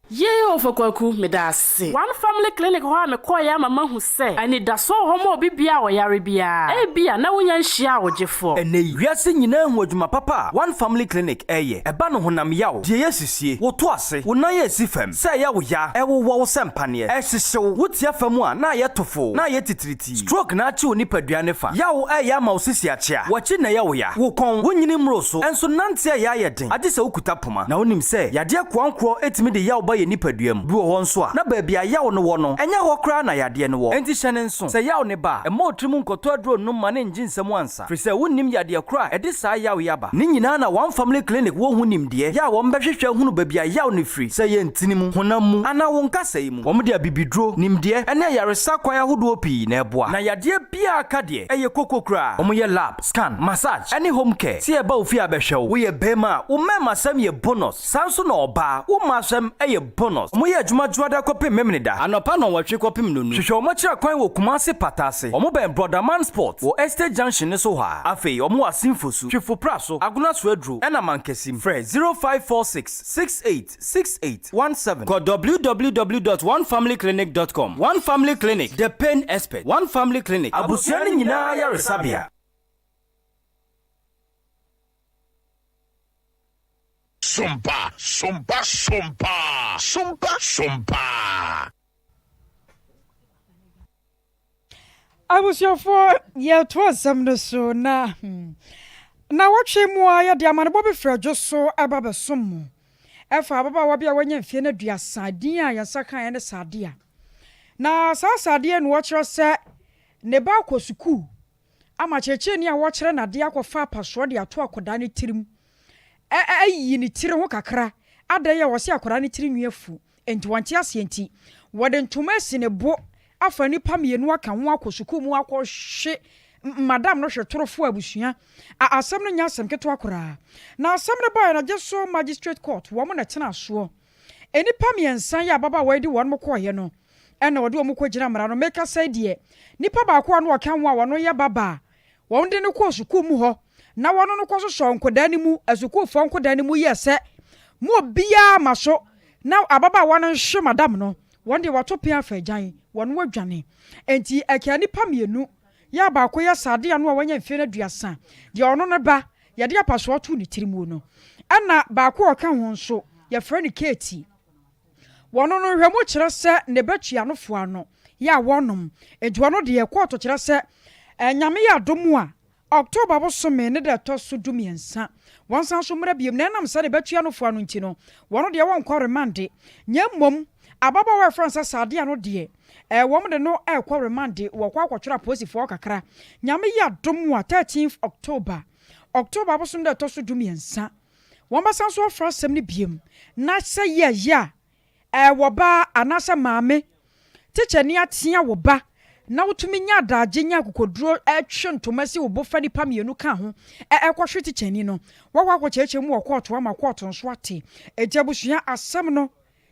Yei Ɔfa Kwaku, meda ase. One Family Clinic hɔ a mekɔeɛ ama mahu sɛ anidasoɔ wɔ hɔ ma obi biara a ɔyare biara. Ebia na wonnya nhyiaa wo gyefoɔ. Ɛnnɛ yi, wiase nyinaa ahu adwuma papa a One Family Clinic reyɛ. Ɛba no honam yaw, deɛ ɛyɛ sisie, wo to ase, wo nan a ɛsi fam, sɛ ɛyɛ wo ya, ɛwowɔ wo sɛ mpaneɛ, ɛhyehye wo, wotia fam a na ayɛ tofoo, na ayɛ titiritii. Stroke na akye wo nipadua ne fa. Yaw ɛyɛ ama wo sisi akyea. W'akyi na ɛyɛ wo ya. Wo kɔn, wo nyini mmoro so, nso nante ɛyɛ ayɛ den agye sɛ wokuta poma. Na wonim sɛ yadeɛ koankorɔ tumi de yaw ba. yɛn nipadua mu. Bi wɔ hɔ nso a, na baabi a yaw no wɔ no, ɛnyɛ hɔ koraa na yadeɛ no wɔ. Enti hyɛ no nso, sɛ yaw no ba a, mma wo tirim nkɔtɔ aduro nnom ma no nngye nsam ansa, firi sɛ wonnim yadeɛ korɔ a ɛde saa yaw yi aba. Ne nyinaa na One Family Clinic wɔ ho nimdeɛ yɛ a wɔbɛhwehwɛ ahunu baabi a yaw no firi, sɛ ɛyɛ ntini mu, honam mu, anaa wo nkasɛe mu. Wɔde abibiduro, nimdeɛ, ne ayaresa kwan ahodoɔ pii na ɛboa. Na yadeɛ biara ka deɛ, ɛyɛ koko koraa. Wɔyɛ lab, scan, massage, ne home care. Sɛ yɛba wo fie abɛhwɛ wo, woyɛ barima a, wo mmarimasɛm yɛ bonus. Saa nso na ɔbaa, wo mmaasɛm yɛ bonus. Wɔyɛ adwuma Dwoada kɔpem Memeneda, anɔpa nnɔnwɔtwe kɔpem nnɔnnu. Hwehwɛ wɔn akyiri akwan wɔ Kumasi Pata ase. Wɔn bɛn Brɔdaman Sport wɔ Estate Junction no so hɔ ara. Afei wɔn wɔ Asin Fosu, Twifo Praso, Agona Soaduro ɛna Mankasim. Frɛ 0546 68 68 17. Kɔ www dot onefamilyclinic dot com. One Family Clinic, the pain expert. One Family Clinic, abusua no nyinaa ayaresabea. Sompa, sompa, sompa, sompa, sompa. Abusuafoɔ, yɛto asɛm no so na hmm, nnawɔtwe mu a yɛde amanebɔ bi firi adwo so ɛba bɛsom mo. Ɛfa ababaawa bi a wanya mfeɛ no 30, din a yɛn nsa kaeɛ ne Saadia. Na saa Saadia na wɔkyerɛ sɛ ne ba akɔ sukuu ama kyerɛkyerɛni a wɔkyerɛ no adeɛ akɔfa apasoɔ de ato akwadaa no tirim ayi ne tiri ho kakra. Adɛn a wɔse akwadaa no tiri nwi afu nti wɔnte aseɛ nti wɔde ntoma asi ne bo afa nnipa mmienu aka ho akɔ sukuu mu akɔhwe madam no hwe torofo abusua. A asɛm no nyɛ asɛm ketewa koraa. Na asɛm no baeɛ no gye so magistrate court wɔn na ɛtenaa soɔ. Nnipa mmiɛnsa yi a ababaawa yi de wɔn kɔeɛ no ɛna wɔde wɔn kɔgyina mmara no. Mekasa yi deɛ nipa baako a na ɔka ho a ɔno yɛ babaa Wɔde no kɔɔ sukuu mu hɔ na wɔne no kɔsosɔɔ nkwadaa no mu, asukuufoɔ nkwadaa no mu yɛɛ sɛ mo obiara ma so na ababaawa no nhwe madam no. Wɔn deɛ wɔato pea afa agyan, wɔn adwane. Enti ɛkaa nnipa mmienu, yɛ a baako yɛ Saadia no a wanya mfeɛ no 30, deɛ ɔno ne ba yɛde apasoɔ too ne tiri mu no, ɛna baako a ɔka ho nso yɛfrɛ no Katie. Wɔn no nhwɛmu kyerɛ sɛ ne ba tua no fo ano yɛ a wɔnom. Enti ɔno deɛ kɔɔto kyerɛ sɛ Nyame yɛ adom a October bosome ne da ɛtɔ so 13 wɔnsan so mmra biom na ɛnam sɛ ne ba tua no fo ano nti no wɔn deɛ wɔnkɔ remande nyɛ mmom ababaawa a yɛfrɛ no sɛ Saadia no deɛ wɔn de no rekɔ remande wɔkɔ akɔtwerɛ apolisifoɔ kakra Nyame yɛ adom a 13th October October bosome da ɛtɔ so 13 Wɔbɛsan nso afra asɛm no biom na sɛ yɛyɛ a, ɛɛ wɔ ba anaasɛ maame, tikyani atea wo ba na wotumi nya adagye nya akokoduro twe ntoma si wo bo fa nnipa mmienu ka ho kɔhwe tikyani no. Woakɔ akɔkyerɛkyerɛ mu wɔ kɔɔto ama kɔɔto nso ate. Enti abusua asɛm no,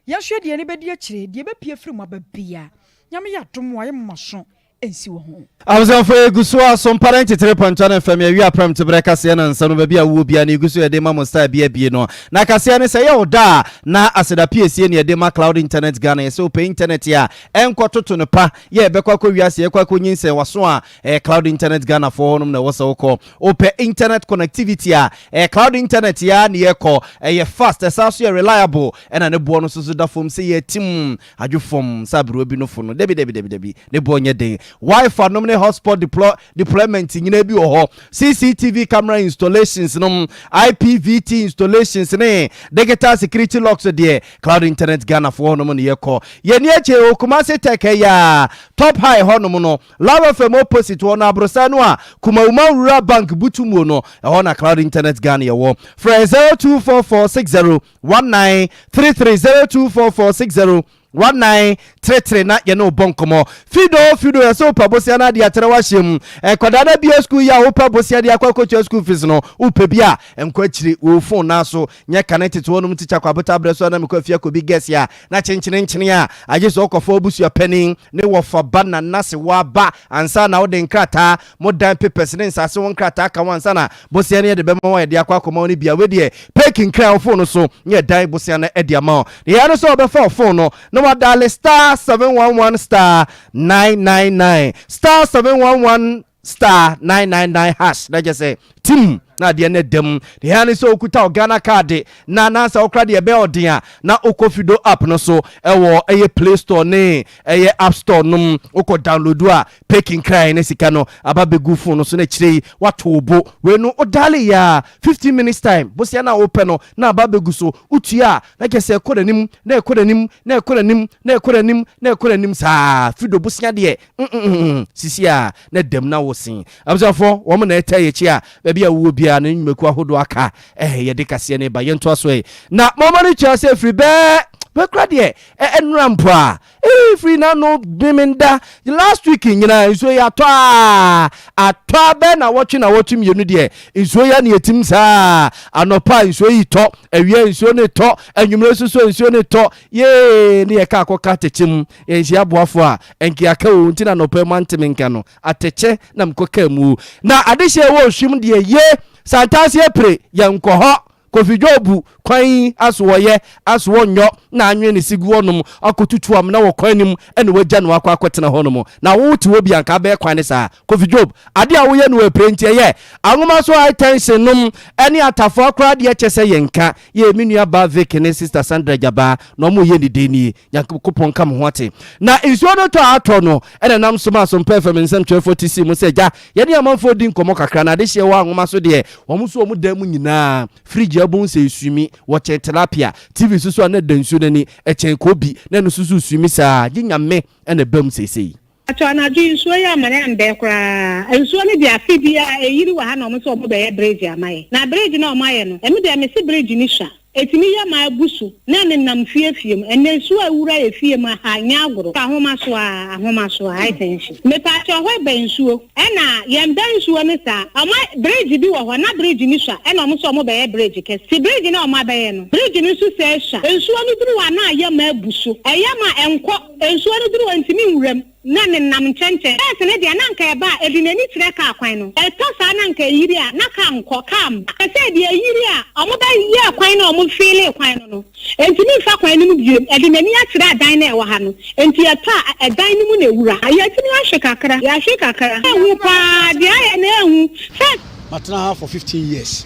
yɛn nso yɛde yɛn ani bɛdi akyire, deɛ ɛbɛpue afiri mu aba biara, Nyame yɛ adom a, yɛmma so nsi wɔ ho. Abusuafo yɛgu so a so mpara ntetere pɔntɔ no fam yɛwie aprɛm tebrɛ kaseɛ na nsa no baabi a wowɔ biara no yɛgu so yɛde ma mo style bi abie no na kaseɛ no sɛ ɛyɛ wo da a na aseda piesie ne yɛde ma cloud internet Ghana yɛsɛ wopɛ internet a ɛnkɔ toto no pa yɛ ɛbɛkɔ akɔ wiase ɛkɔ akɔ nyinsɛn waso a ɛyɛ cloud internet Ghana foɔ hɔnom na ɛwɔ sɛ wokɔ wopɛ internet connectivity a ɛyɛ cloud internet yɛ a ne yɛkɔ ɛyɛ fast ɛsan so yɛ reliable ɛna ne boɔ no nso so da fam sɛ yɛtim Adwo fam sɛ aberewa bi nofo no. Dabi, dabi, dabi, dabi. Ne boɔ nyɛ den. Wi-Fi nom ne hotspot deploy, deployment nyinaa bi wɔ hɔ. CCTV camera installations nom, IPVT installations ne digital security locks deɛ, Cloud Internet Ghana foɔ hɔ nom ne yɛkɔ. Yɛnni akyire o, Kumasi Tech ɛyɛ a, Top High hɔ nom no, Love FM opposite hɔ no, aborosan no a Kumawuma Rural Bank butu muo no, ɛhɔ na Cloud Internet Ghana yɛwɔ. Frɛ 024460 1933 024460 1933 na yɛne wo bɔ nkɔmmɔ. Fido Fido yɛsɛ wopɛ bosea no adeɛ atrɛ wahyɛ mu. Nkwadaa no abie sukuu yi a wopɛ bosea de akɔ akɔtua sukuu fees no wopɛ bi a nkɔ akyiri wo phone naa so nyɛ kane tete hɔ nom tikya kɔ abota berɛ so a na mekɔ afie akɔbi gɛs a na kyenkyene nkyene a agye sɛ wokɔfa w'abusua panin ne wɔfa ba nana sewa ba ansa na wode nkrataa Mo dan papers ne nsase ho nkrataa ka ho ansa na bosea no yɛde bɛma wo a yɛde akɔ akɔma wo no bia. Wei deɛ pɛ kinkran wo phone no so na yɛdan bosea no de ama wo. Deɛ ɛyɛ ne sɛ wɔbɛfa wo phone no na wadaale star 711 star 999 star 711 star 999 hash na kyerɛ sɛ. Tim na adeɛ no da mu. Deɛ ɛhia ne sɛ wokuta wo Ghana kaade na anaasɛ wokora deɛ ɛbɛyɛ ɔden a na wokɔ Fido app no so ɛwɔ ɛyɛ Play Store ne ɛyɛ App Store nom wokɔ download a pay kinkran na sika no aba bɛgu phone no so na akyire yi wato wo bo. Wei no wo dial yɛ a 15 minutes time bosea no a wopɛ no na aba bɛgu so wotua a na kyerɛ sɛ ɛkɔ n'anim na ɛkɔ n'anim na ɛkɔ n'anim na ɛkɔ n'anim na ɛkɔ n'anim saa Fido bosea deɛ mm sisi a na dam na wosen. Abusuafoɔ, wɔn na ɛtaa yɛn akyi a baabi a wowɔ biara no nnwumakuo ahodoɔ aka eh, yɛde kaseɛ no reba. Yɛntoa so ɛ. Na momma no kyerɛ sɛ firi bɛɛ bɛkora deɛ ɛnora mpo a ee firi n'ano memenda last week nyinaa nsuo yi atɔ a atɔ a bɛɛ na wɔtwe na wɔtwe mmienu deɛ nsuo yi a na yɛtim saa anɔpa nsuo yi tɔ awia nsuo no tɔ anwummerɛ nso so nsuo no tɔ yee ne yɛka akɔka tekyem yɛnhyia aboafoɔ a ɛnkeaka o nti na anɔpa mu anteme nka no Atɛkyɛ na mekɔ kaa mu. Na adehyeɛ wɔ ohwim deɛ ye Santase apire yɛnkɔ hɔ Kofi Dwobu kwan yi aso wɔyɛ aso wɔnyɔ na anwene ne se gu hɔnom akɔtutu amena wɔ kwan no mu ɛna wagya no akɔ akɔtena hɔnom na wo te hɔ bi anka abɛyɛ kwan ne saa Kofi Job adeɛ a woyɛ no wɔ apire nti ɛyɛ anwoma so high tension nom ɛne atafoa koraa deɛ kyɛ sɛ yɛnka yɛ me nua baa Vic ne sister Sandra Gyabaa na ɔmo yɛ ne den nie Nyankopɔn nka mo ho ate. Na nsuo no tɔ a atɔ no na ɛnam so maa Sompa FM nsɛmtwerɛfoɔ te sii mu sɛ, Gya, yɛne amanfoɔ di nkɔmmɔ kakra na adehyeɛ wɔ anwoma so deɛ, wɔn nso wɔn dan mu nyinaa, fridge abom sɛ ɛswimi, wɔkyɛn tilapia, TV nso so a na ɛda nsuo no ani, ɛkyɛn koobi, na ɛno nso so reswimi saa, gye Nyame na ɛba mu seesei. Pakyɛw anadwo yi nsuo yi amane ambɛɛ koraa nsuo no deɛ afe biaa ɛyiri wɔ ha na ɔmo sɛ ɔmo bɛyɛ bridge ama yɛ na bridge no a ɔmo ayɛ no ɛno deɛ mese bridge no sua ɛtumi yɛ ma abu so na ɛnenam fie fie mu ɛnɛ nsuo a ɛwura yɛ fie mu ha nyɛ agorɔ ahoma so aa ahoma so aa high tension mepakyɛw hɔ ɛbɛn nsuo ɛna yɛn bɛn nsuo no saa ɔmo ayɛ bridge bi wɔ hɔ na bridge no sua ɛna ɔmo sɛ ɔmo bɛyɛ bridge kɛse ti bridge no a ɔmo abɛyɛ no bridge no nso sɛɛ sua nsuo no duru hɔ a na ayɛ ma abu so ɛyɛ ma ɛnkɔ Nsuo no duru hɔ ntumi nwura mu, na nenam nkyɛnkyɛn. Bɛs no deɛ, na anka ɛba a, ɛde n'ani kyerɛ kaa kwan no. Ɛtɔ saa na anka ɛyiri a, na kaa nkɔ, kaa mba. Sɛsɛɛ deɛ ɛyiri a, wɔbɛyɛɛ kwan no a wɔfeelee kwan no no, ɛntumi mfa kwan no mu bio. Ɛde n'ani akyerɛ adan no a ɛwɔ ha no. Enti ɛtɔ a, ɛdan no mu na ɛwura. Yɛatumi ahwe kakra. Yɛahwe kakra. Ɛhu paa. Deɛ ayɛ no, ɛhu. First. Matena ha for 15 years.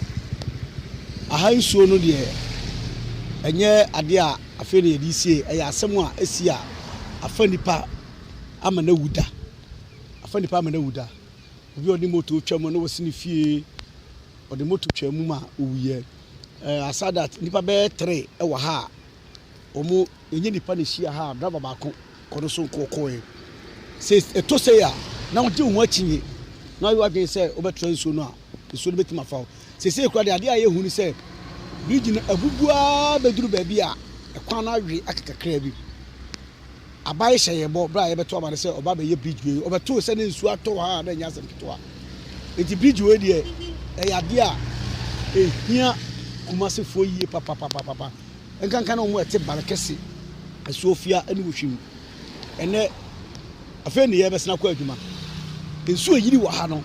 Aha nsuo no deɛ, ɛnyɛ adeɛ a Afei na yɛde resie. Ɛyɛ asɛm a asi a afa nipa ama no awu da. Afa nipa ama no awu da. Obi a ɔde moto twa mu na wasi ne fie, ɔde moto twa mu ma owuiɛ. Eh, aside that, nipa bɛyɛ tere wɔ ha a wɔn ɛnyɛ nipa na ehyia ha a driver baako kɔ no so nko kɔɛ. Sɛ ɛtɔ sei a na wogye wo ho akyinnye na wayɛ w'adwene sɛ wobɛtra nsuo no a nsuo no bɛtumi afa wo. Seesei koraa deɛ, adeɛ a ɛyɛ hu ne sɛ, bridge no abubu ara bɛduru baabi a ɛkwan no awe aka kakraa bi. Aban hyɛ yɛn bɔ berɛ a yɛbɛto aba no sɛ ɔba bɛyɛ bridge wei. Ɔbɛtoo sɛ ne nsuo atɔ wɔ ha a na ɛnyɛ asɛm ketewa. Enti bridge wei deɛ, ɛyɛ adeɛ a ɛhia Kumasefoɔ yie papapapapa. Nkanka ne wɔn a ɛte Barekɛse, Asuofia ne Wohwim. Ɛnnɛ, afei ne yɛrebɛsan akɔ adwuma. Nsu a eyiri wɔ ha no,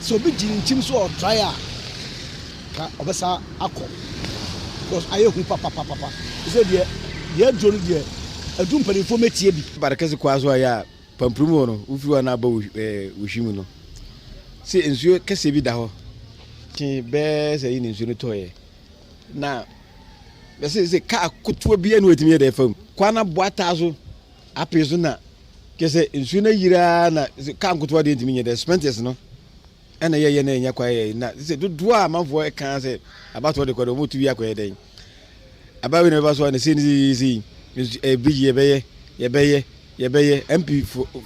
sɛ obi gye ne nkyim so ɔtrae a, ka ɔbɛsan akɔ. Because ayɛ hu papapapapa. Sɛ deɛ deɛ aduro no deɛ, adu mpanimfoɔ mɛtie bi. Barekɛse kwaa so a yɛ a Pamprum hɔ no, wofiri hɔ a na aba Wohwim no, sɛ nsuo kɛseɛ bi da hɔ, kye bɛɛ sɛ yi ne nsuo no tɔeɛ. Na bɛsɛ sɛ kaa kotoa bi ɛna wɔtumi yɛ dɛ fam kwan no aboa taa so apee so na kyɛ sɛ nsuo no ayiri ara na kaa nkotoa deɛ ntumi nyɛ dɛ spenters no ɛna yɛyɛ na ɛnya kwan yɛ na sɛ dodoɔ a amanfoɔ ɛka sɛ abatoɔ de kɔ deɛ wɔtu bi akɔyɛ dɛn abawi na bɛba so a na sei ne sei sei nsu ɛɛ bridge yɛbɛyɛ yɛbɛyɛ yɛbɛyɛ mp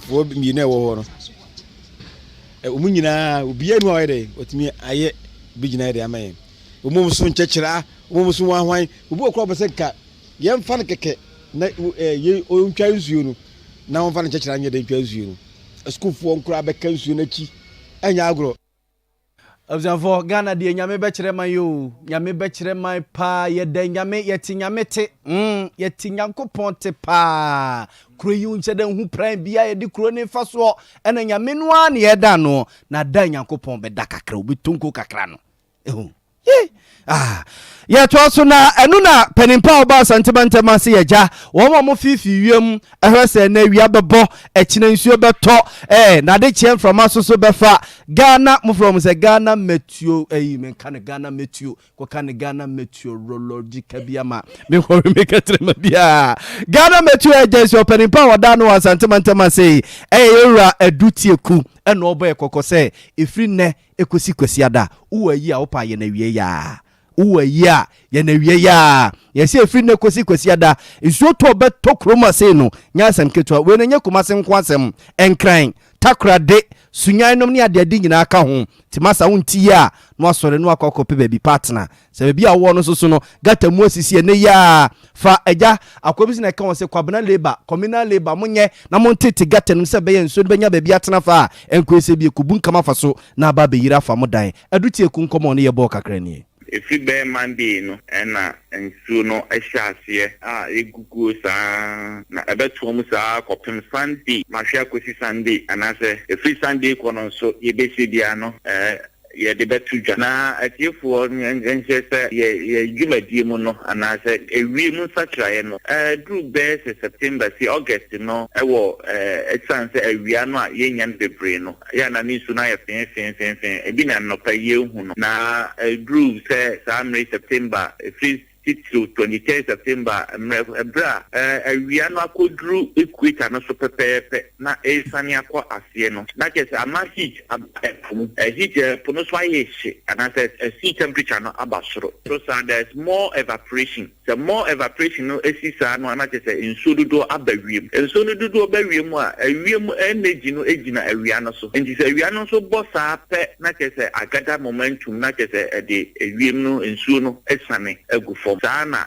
foɔ mmienu a ɛwɔ hɔ no wɔn nyinaa obiara nu a ɔyɛ dɛ wɔtumi ayɛ bridge na ayɛ dɛ ama yɛn. Wɔn so nkyɛkyerɛ, wɔn so hwanhwan. Obi wɔ koraa ɔpɛ sɛ nka yɛmfa no kɛkɛ na yɛ ɔntwa nsuo no na wɔmfa no nkyɛkyerɛ nyɛ dɛ ntwa nsuo no. Asukuufoɔ nkoraa bɛka nsuo no akyi ɛnyɛ agorɔ. Abusuafoɔ Ghana deɛ Nyame bɛkyerɛ man oo Nyame bɛkyerɛ man paa yɛda Nyame yɛte Nyame te mm yɛte Nyankopɔn te paa kuro yi nhyɛ da nhu pran bia yɛde kuro ne fa soɔ ɛna Nyame no ara ne yɛda no na da Nyankopɔn bɛda kakra obi tonko kakra no Ehu. Yee! Ah, yɛtoa so na ɛno na panimpa a ɔba Asante mantam ase yɛ gya wɔn a wɔfiifi wiem ɛhwɛ sɛ ɛnɛ awia bɛbɔ ɛkyena nsuo bɛtɔ ɛɛ na ade kyeɛ mframa so so bɛfa Ghana mofrɛ wɔn sɛ Ghana meteo ɛyi menka no Ghana meteo kɔka ne Ghana meteorological bi ama mehɔre meka kyerɛ ma biaa Ghana Meteo Agency ɔpanimpa a wɔda no wɔ Asante mantam ase yi ɛyɛ yɛwura Adu Tieku ɛna ɔbɔ yɛ kɔkɔ sɛ ɛfiri nnɛ ɛkɔsi Kwasiada wowɔ ayi a wopɛ a yɛ no awie yaa wowɔ ayi a yɛ no awie yaa yɛsɛ ɛfiri nnɛ kɔsi Kwasiada nsuo tɔ bɛtɔ kurom ase no nyɛ asɛm ketewa wei no nyɛ Kumase nko asɛm Nkran Takorade, Sunyan nom ne adeade nyinaa ka ho. Nti masa wo nte yie a na wasɔre na wakɔ akɔpɛ baabi pa atena. Sɛ baabi a wowɔ no nso so no gutter mu asisi ɛnɛ yi ara fa agya akoa bi so na ɛka wɔn sɛ Kwabena labour, communal labour monyɛ na montete gutter no mu sɛ ɛbɛyɛ nsuo no bɛnya baabi atena fa a ɛnkɔyɛ sɛ bi ɛkɔbunkam afa so na aba abɛyiri afa mo dan. Adu Tieku nkɔmmɔ a ɔne yɛ bɔɔ kakra nie. Ɛfiri bɛyɛ Monday no na nsuo no hyɛ aseɛ a ɛguguo saa ara na ɛbɛtoa mu saa ara kɔpem Sunday. Mahwɛ akɔsi Sunday anaasɛ ɛfiri Sunday kɔ no nso yɛbɛsi biara no yɛde bɛto dwa. Na atiefoɔ nhyɛ sɛ yɛn dwumadie mu no anaasɛ ewiem nsakyeraeɛ no ɛduru bɛyɛ sɛ September si August no wɔ ɛsiane sɛ awia no a yɛnnya no bebree no. Ɛyɛ a na ne nsu no ayɛ feefeefeefee. Ebi na nnɔpa yi yɛrehu no. Na ɛduruu sɛ saa mmere yi, September, ɛfiri titiriw 23 September mmerɛ, ɛberɛ a awia no akɔduru equator no so pɛpɛɛpɛ na ɛresiane akɔ aseɛ no, na kyerɛ sɛ ama heat aba ɛpo mu. Heat, ɛpo no so ayɛ hye anaasɛ sea temperature no aba soro. So saa, there is more evaporation. Sɛ more evaporation no si saa no a, na kyerɛ sɛ nsuo dodoɔ aba wiem. Nsuo no dodoɔ ba wiem a, ewiem energy no gyina awia no so. Nti sɛ awia no nso bɔ saa pɛ na kyerɛ sɛ agada momentum na kyerɛ sɛ ɛde ewiem no nsuo no asiane agu fam. Saa na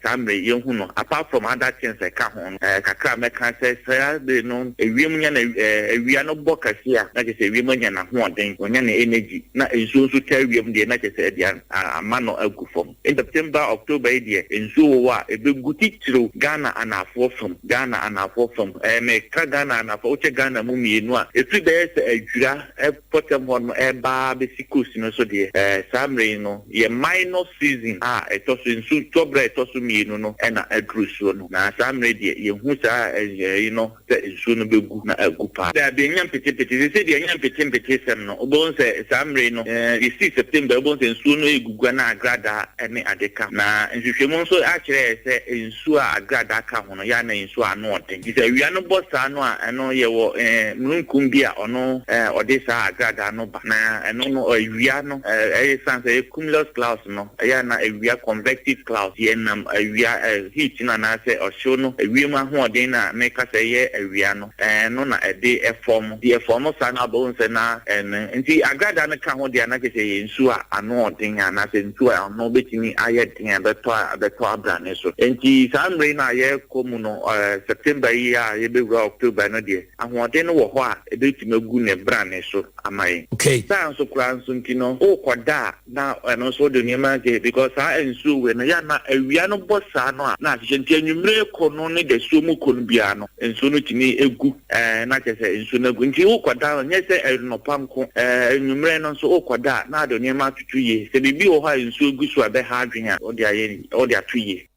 saa mmerɛ yi yɛhu no. Apart from other things a ɛka ho no, kakra a mɛka sɛ saa bere no ewiem nya na awia no bɔ kɛse a na kyerɛ sɛ ewiem anya n'ahoɔden, wanya ne energy. Na nsuo nso taa wiem deɛ na kyerɛ sɛ ɛde ama no agu fam. September, October yi deɛ nsuo wɔ hɔ a ɛbɛgu titiriw Ghana anaafoɔ fam, Ghana anaafoɔ fam. Ɛɛ meka Ghana anaafoɔ, wokyɛ Ghana mu mmienu a, ɛfiri bɛyɛ sɛ Adwira mpɔtam hɔ nom ɛreba ara bɛsi coast no so deɛ, ɛɛ saa mmerɛ yi no yɛ minor season a ɛtɔ so, nsu tɔ berɛ a ɛtɔ so mmienu no na aduru soɔ no. Na saa mmerɛ yi deɛ yɛhu saa ɛyi no sɛ nsuo no bɛgu na agu paa. Daabi, ɛnyɛ mpetepete. Seesei deɛ ɛnyɛ mpetempete sɛm no. Wobɛhu sɛ saa mmerɛ yi no, ɛsii September yi, wobɛhu sɛ nsuo no regugu na agradaa ne ade ka ho. Na nhwehwɛmu nso akyerɛ yɛn sɛ nsuo a agradaa ka ho no, yɛ a na nsuo a ano ɔden. Nti sɛ awia no bɔ saa no a, ɛno yɛwɔ mununkum bi a ɔno ɔde saa agradaa no ba. Na ɛno no, awia no, ɛsiane sɛ ɛyɛ cumulus clouds no, Ɛyɛ a na awia convective clouds yɛ nam awia heat no anaasɛ ɔhyew no ewiem ahoɔden no a meka sɛ ɛyɛ awia no ɛno na ɛde ɛfɔm. Nti ɛfɔm saa no a wobɛhu sɛ na ɛno nti agradaa no ka ho deɛ a na kyerɛ sɛ ɛyɛ nsuo a ano ɔden anaasɛ nsuo a ano bɛtumi ayɛ den a ɛbɛtɔ a ɛbɛtɔ abrane so. Nti saa mmerɛ yi no a yɛrekɔ mu no September yi a yɛbɛwura October no deɛ ahoɔden no wɔ hɔ a ɛbɛtumi agu ne brane so ama yɛn. Saa nso koraa nso nti no worekɔda a Na ɛno nso wode nneɛma agye because saa nsuo wei no yɛ a na awia no bɔ saa no a na ahyehyɛ nti anwummere kɔ no ne dasuo mu kɔ no biara no nsuo no tumi gu ɛɛ na kyerɛ sɛ nsuo no agu nti wokɔda no nyɛ sɛ anɔpa nko ɛɛ anwummere no nso wokɔda a na ade nneɛma atoto yie sɛ biribi wɔ hɔ a nsuo gu so a ɛbɛha adwene a wode ayɛ wode ato yie.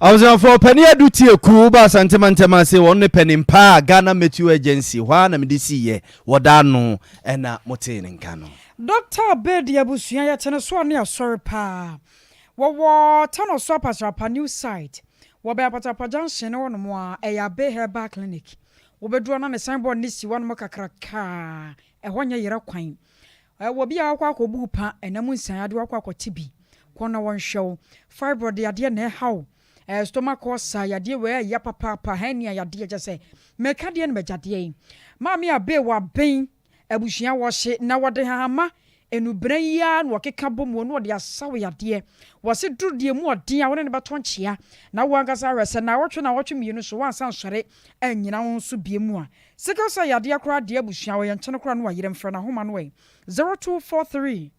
Abusuafoɔ, Panin Adu Tieku woba Asante mantam ase, wɔn ne panin paa Ghana Meteo Agency, hɔ ara na mede siiɛ, wɔda ano na motee ne nka no. Dɔkta Abedi abusua yɛte ne so a ne asɔre paa. Wɔwɔ Tanoso Apatrapa new site. Wɔbɛn Apatrapa junction no hɔnom a, ɛyɛ Abe Herbal Clinic. Wobɛduru hɔ na ne sign board no si hɔnom kakrakaa. Ɛhɔ nyɛ yera kwan. Wɔ bi a wakɔ akɔbu wo pa ɛna mu nsan ade wakɔ akɔte bi. Kɔ na wɔnhwɛ wo. Fibroid yadeɛ na ɛha wo. Stomach ulcer yadeɛ wei ɛya papaapa. Hernia yadeɛ kyɛ sɛ meka deɛ na magya deɛ yi. Maame Abe waben abusua wɔhye na wɔde hahama enubena yi ara na wɔkeka bɔ mu na wɔde asa wo yadeɛ. Wɔse duru deɛ mu ɔden a wo ne no bɛto nkyea na wo ankasa ahwɛ sɛ naawɔtwe naawɔtwe mmienu so woansa nsɔre annyina wo ho so bie mu a. Sickle cell yadeɛ koraa deɛ abusua ɔyɛ nkyene koraa no wayerɛ mfrɛ no ahoma no ɛ 0243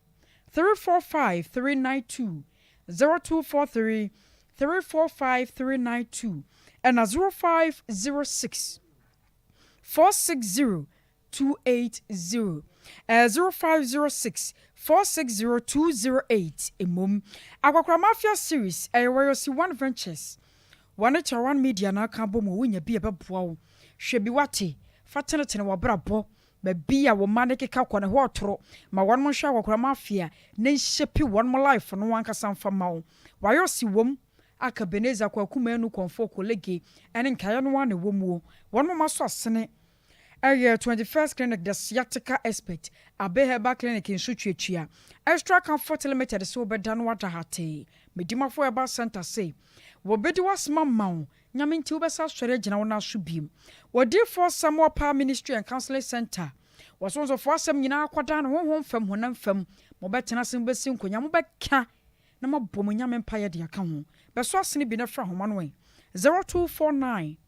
345 392 0243 345 392 ɛna 0506 460. 280 0506 460 208. Mmom Akɔkora Mafia Series ɛyɛ Wɔyɔsi One Ventures wɔne Chawan Media na aka abɔ mu. Wonya bi a ɛbɛboa wo. Hwɛ bi wate fa tenetene w'abrabɔ baabi a wo mma ne keka kɔ ne hɔ ɔtoro ma wɔn nhwɛ Akɔkora Mafia ne nhyɛpi wɔn life no ankasa mfa ma wo. Wayɔsi wɔm aka Beneza Kwaku Manu Kɔnfo Kolege ɛne nkaeɛ no ara na ɛwɔ muo. Wɔn mma so asene ɛyɛ 21st Clinic, the sciatica expert, Abe Herbal Clinic nso tuatua Extra Comfort Limited sɛ wobɛda no wada hatee. Medimafo Herbal Center se wɔbɛdi w'asoma ma wo Nyame nti wobɛsa asɔre agyina wo nan so biem. Wɔdiifoɔ Samuel Power Ministry and Counseling Center, wɔsonsɔfoɔ asɛm nyinaa akɔda no honhom fam, honam fam. Mobɛtena ase, mobɛsi nkonya, mobɛka na moabɔ mo Nyame mpaeɛ de aka ho. Bɛso asene bi na fra ahoma no ɛ 0249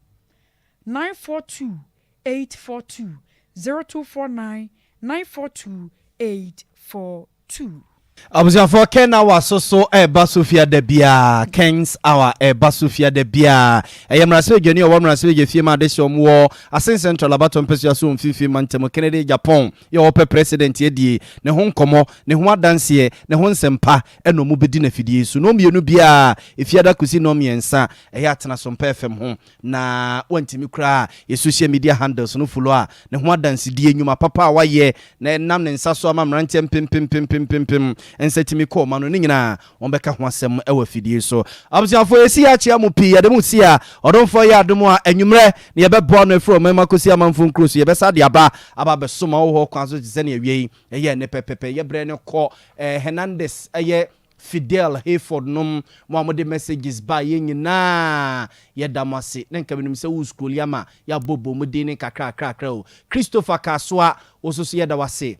942 842, 0249 942 842. Abusuafoɔ, Ken Hour so so ɛreba so fiada biara. Ken's Hour ɛreba so fiada biara. Ɛyɛ mmarahyɛbadwani a ɔwɔ mmarahyɛbadwa fie ma adehyɛ ɔmo wɔ Asen Central abatɔ mpɛsua so wɔ mfimfini mantam, Kennedy Agyapong yɛ ɔpɛ president adie ne ho nkɔmmɔ, ne ho adanseɛ, ne ho nsɛmpa ɛna ɔmo bɛdi n'afidie so na ɔmmienu biara efiada kɔsi nnɔn 3. Ɛyɛ atena Sompa FM ho na wantumi koraa yɛ social media handles no follow a ne ho adansedie, nnwuma papa a wayɛ na ɛnam ne nsa so ama mmeranteɛ mpempempempempempem nsa tumi kɔɔ ma no ne nyinaa wɔn bɛka ho asɛm ɛwɔ afidie so. Abusuafoɔ, yɛsi yɛ akyea mu pii. Yɛde mu si a ɔdomfoɔ yɛ adom a anwummerɛ na yɛbɛboa no afiri ɔman mu akɔsi amanfo nkuro so. Yɛbɛsa de aba abɛsoma wɔ hɔ kwan so te sɛ ne awie yi ɛyɛ ne pɛpɛpɛ. Yɛbrɛ ne kɔ Hernandez, ɛyɛ Fidel Hayford nom mo a mode messages ba yɛn nyinaa, yɛda mo ase. Na nka menim sɛ wo scroll ama yɛabɔbɔ mu din ne kakrakrakra o. Christopher Kasoa, wo nso so yɛda wase.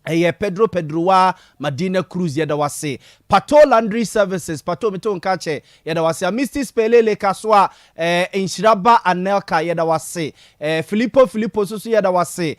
Ɛyɛ Pedro Pedrowa Madina Cruz, yɛda wase. Pato Laundry Services, Pato meto nka kyɛ, yɛda wase. Amisti Spelele Kasoa, Nhyiraba Anelka, yɛda wase. Filippo Filippo nso so yɛda wase.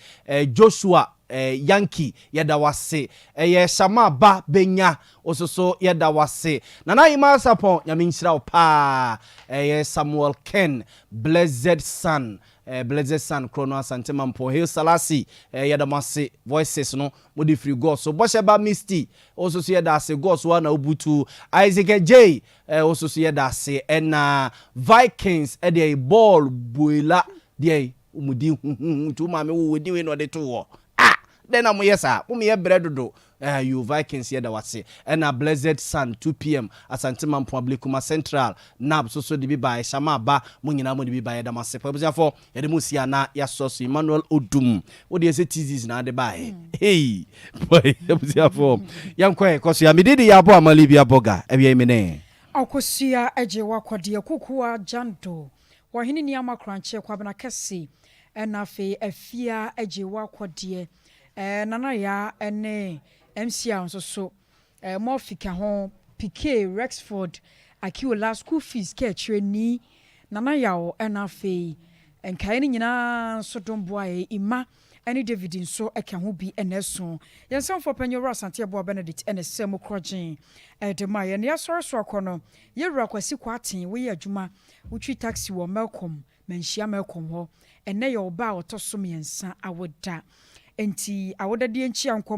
Joshua Yankee, yɛda wase. Ɛyɛ Shama Ba Benya wo so yɛda wase. Nana Ahima Asapɔn, Nyame nhyira wo paa. Ɛyɛ Samuel Ken, Blessed Son, Blessed Son kuro no Asante Mampɔn Hail Salasi, yɛda mo ase. Voices no mode firi God so. Bɔhyɛ Ba Misty, wo nso so yɛda ase. God so a na wobutu Isaac J, wo nso so yɛda ase. Ɛna Vikings ɛdeɛ bɔɔl buela deɛ mu din huhuhu nti wo maame wo wɔ din wei na ɔde to wɔ ah dɛn na moyɛ saa moyɛ brɛ dodo. You Vikings, yɛda wase. Ɛna Blessed Son, 2 p.m. Asante Mampɔn Ablekuma Central nab so so de bi ba ɛhyɛma aba mo nyinaa mo de bi ba. Yɛda mo ase pa. Abusuafoɔ, yɛde mo si ana yɛasɔ so. Emmanuel Odum, wode ɛsɛ tizis na ade baeɛ. Hey boy, abusuafoɔ, yɛnkɔ yɛ kɔ so yɛ mede de yɛabɔ amali bi abɔga awia yi me ne Ɔkosua agye wakɔdeɛ kukuwa Jando wɔhene nneɛma korankye Kwabena Kɛse. Ɛna afei Afia agye wakɔdeɛ Nana Ya ne MCR nso so Murphy ka ho, Pk Rexford Akiola, school fees kɛkyerɛ ni Nana Yaw. Ɛna afei nkaeɛ no nyinaa nso dom boaeɛ Ima ɛne David nso ka ho bi. Ɛna ɛso yɛn nsɛmfoɔ panyin Owura Asante Aboa Benedict ɛna ɛsɛ mu korɔgyen ɛde ma yɛn. Yɛasɔre so akɔ no, yɛwura Kwasi Kwarteng, woyɛ adwuma, wotwi taxi wɔ Melcom, Manhyia Melcom hɔ. Ɛnɛ yɛ ɔbaa a ɔtɔ so 3 awoda, nti awodadeɛ nkyia nkɔm.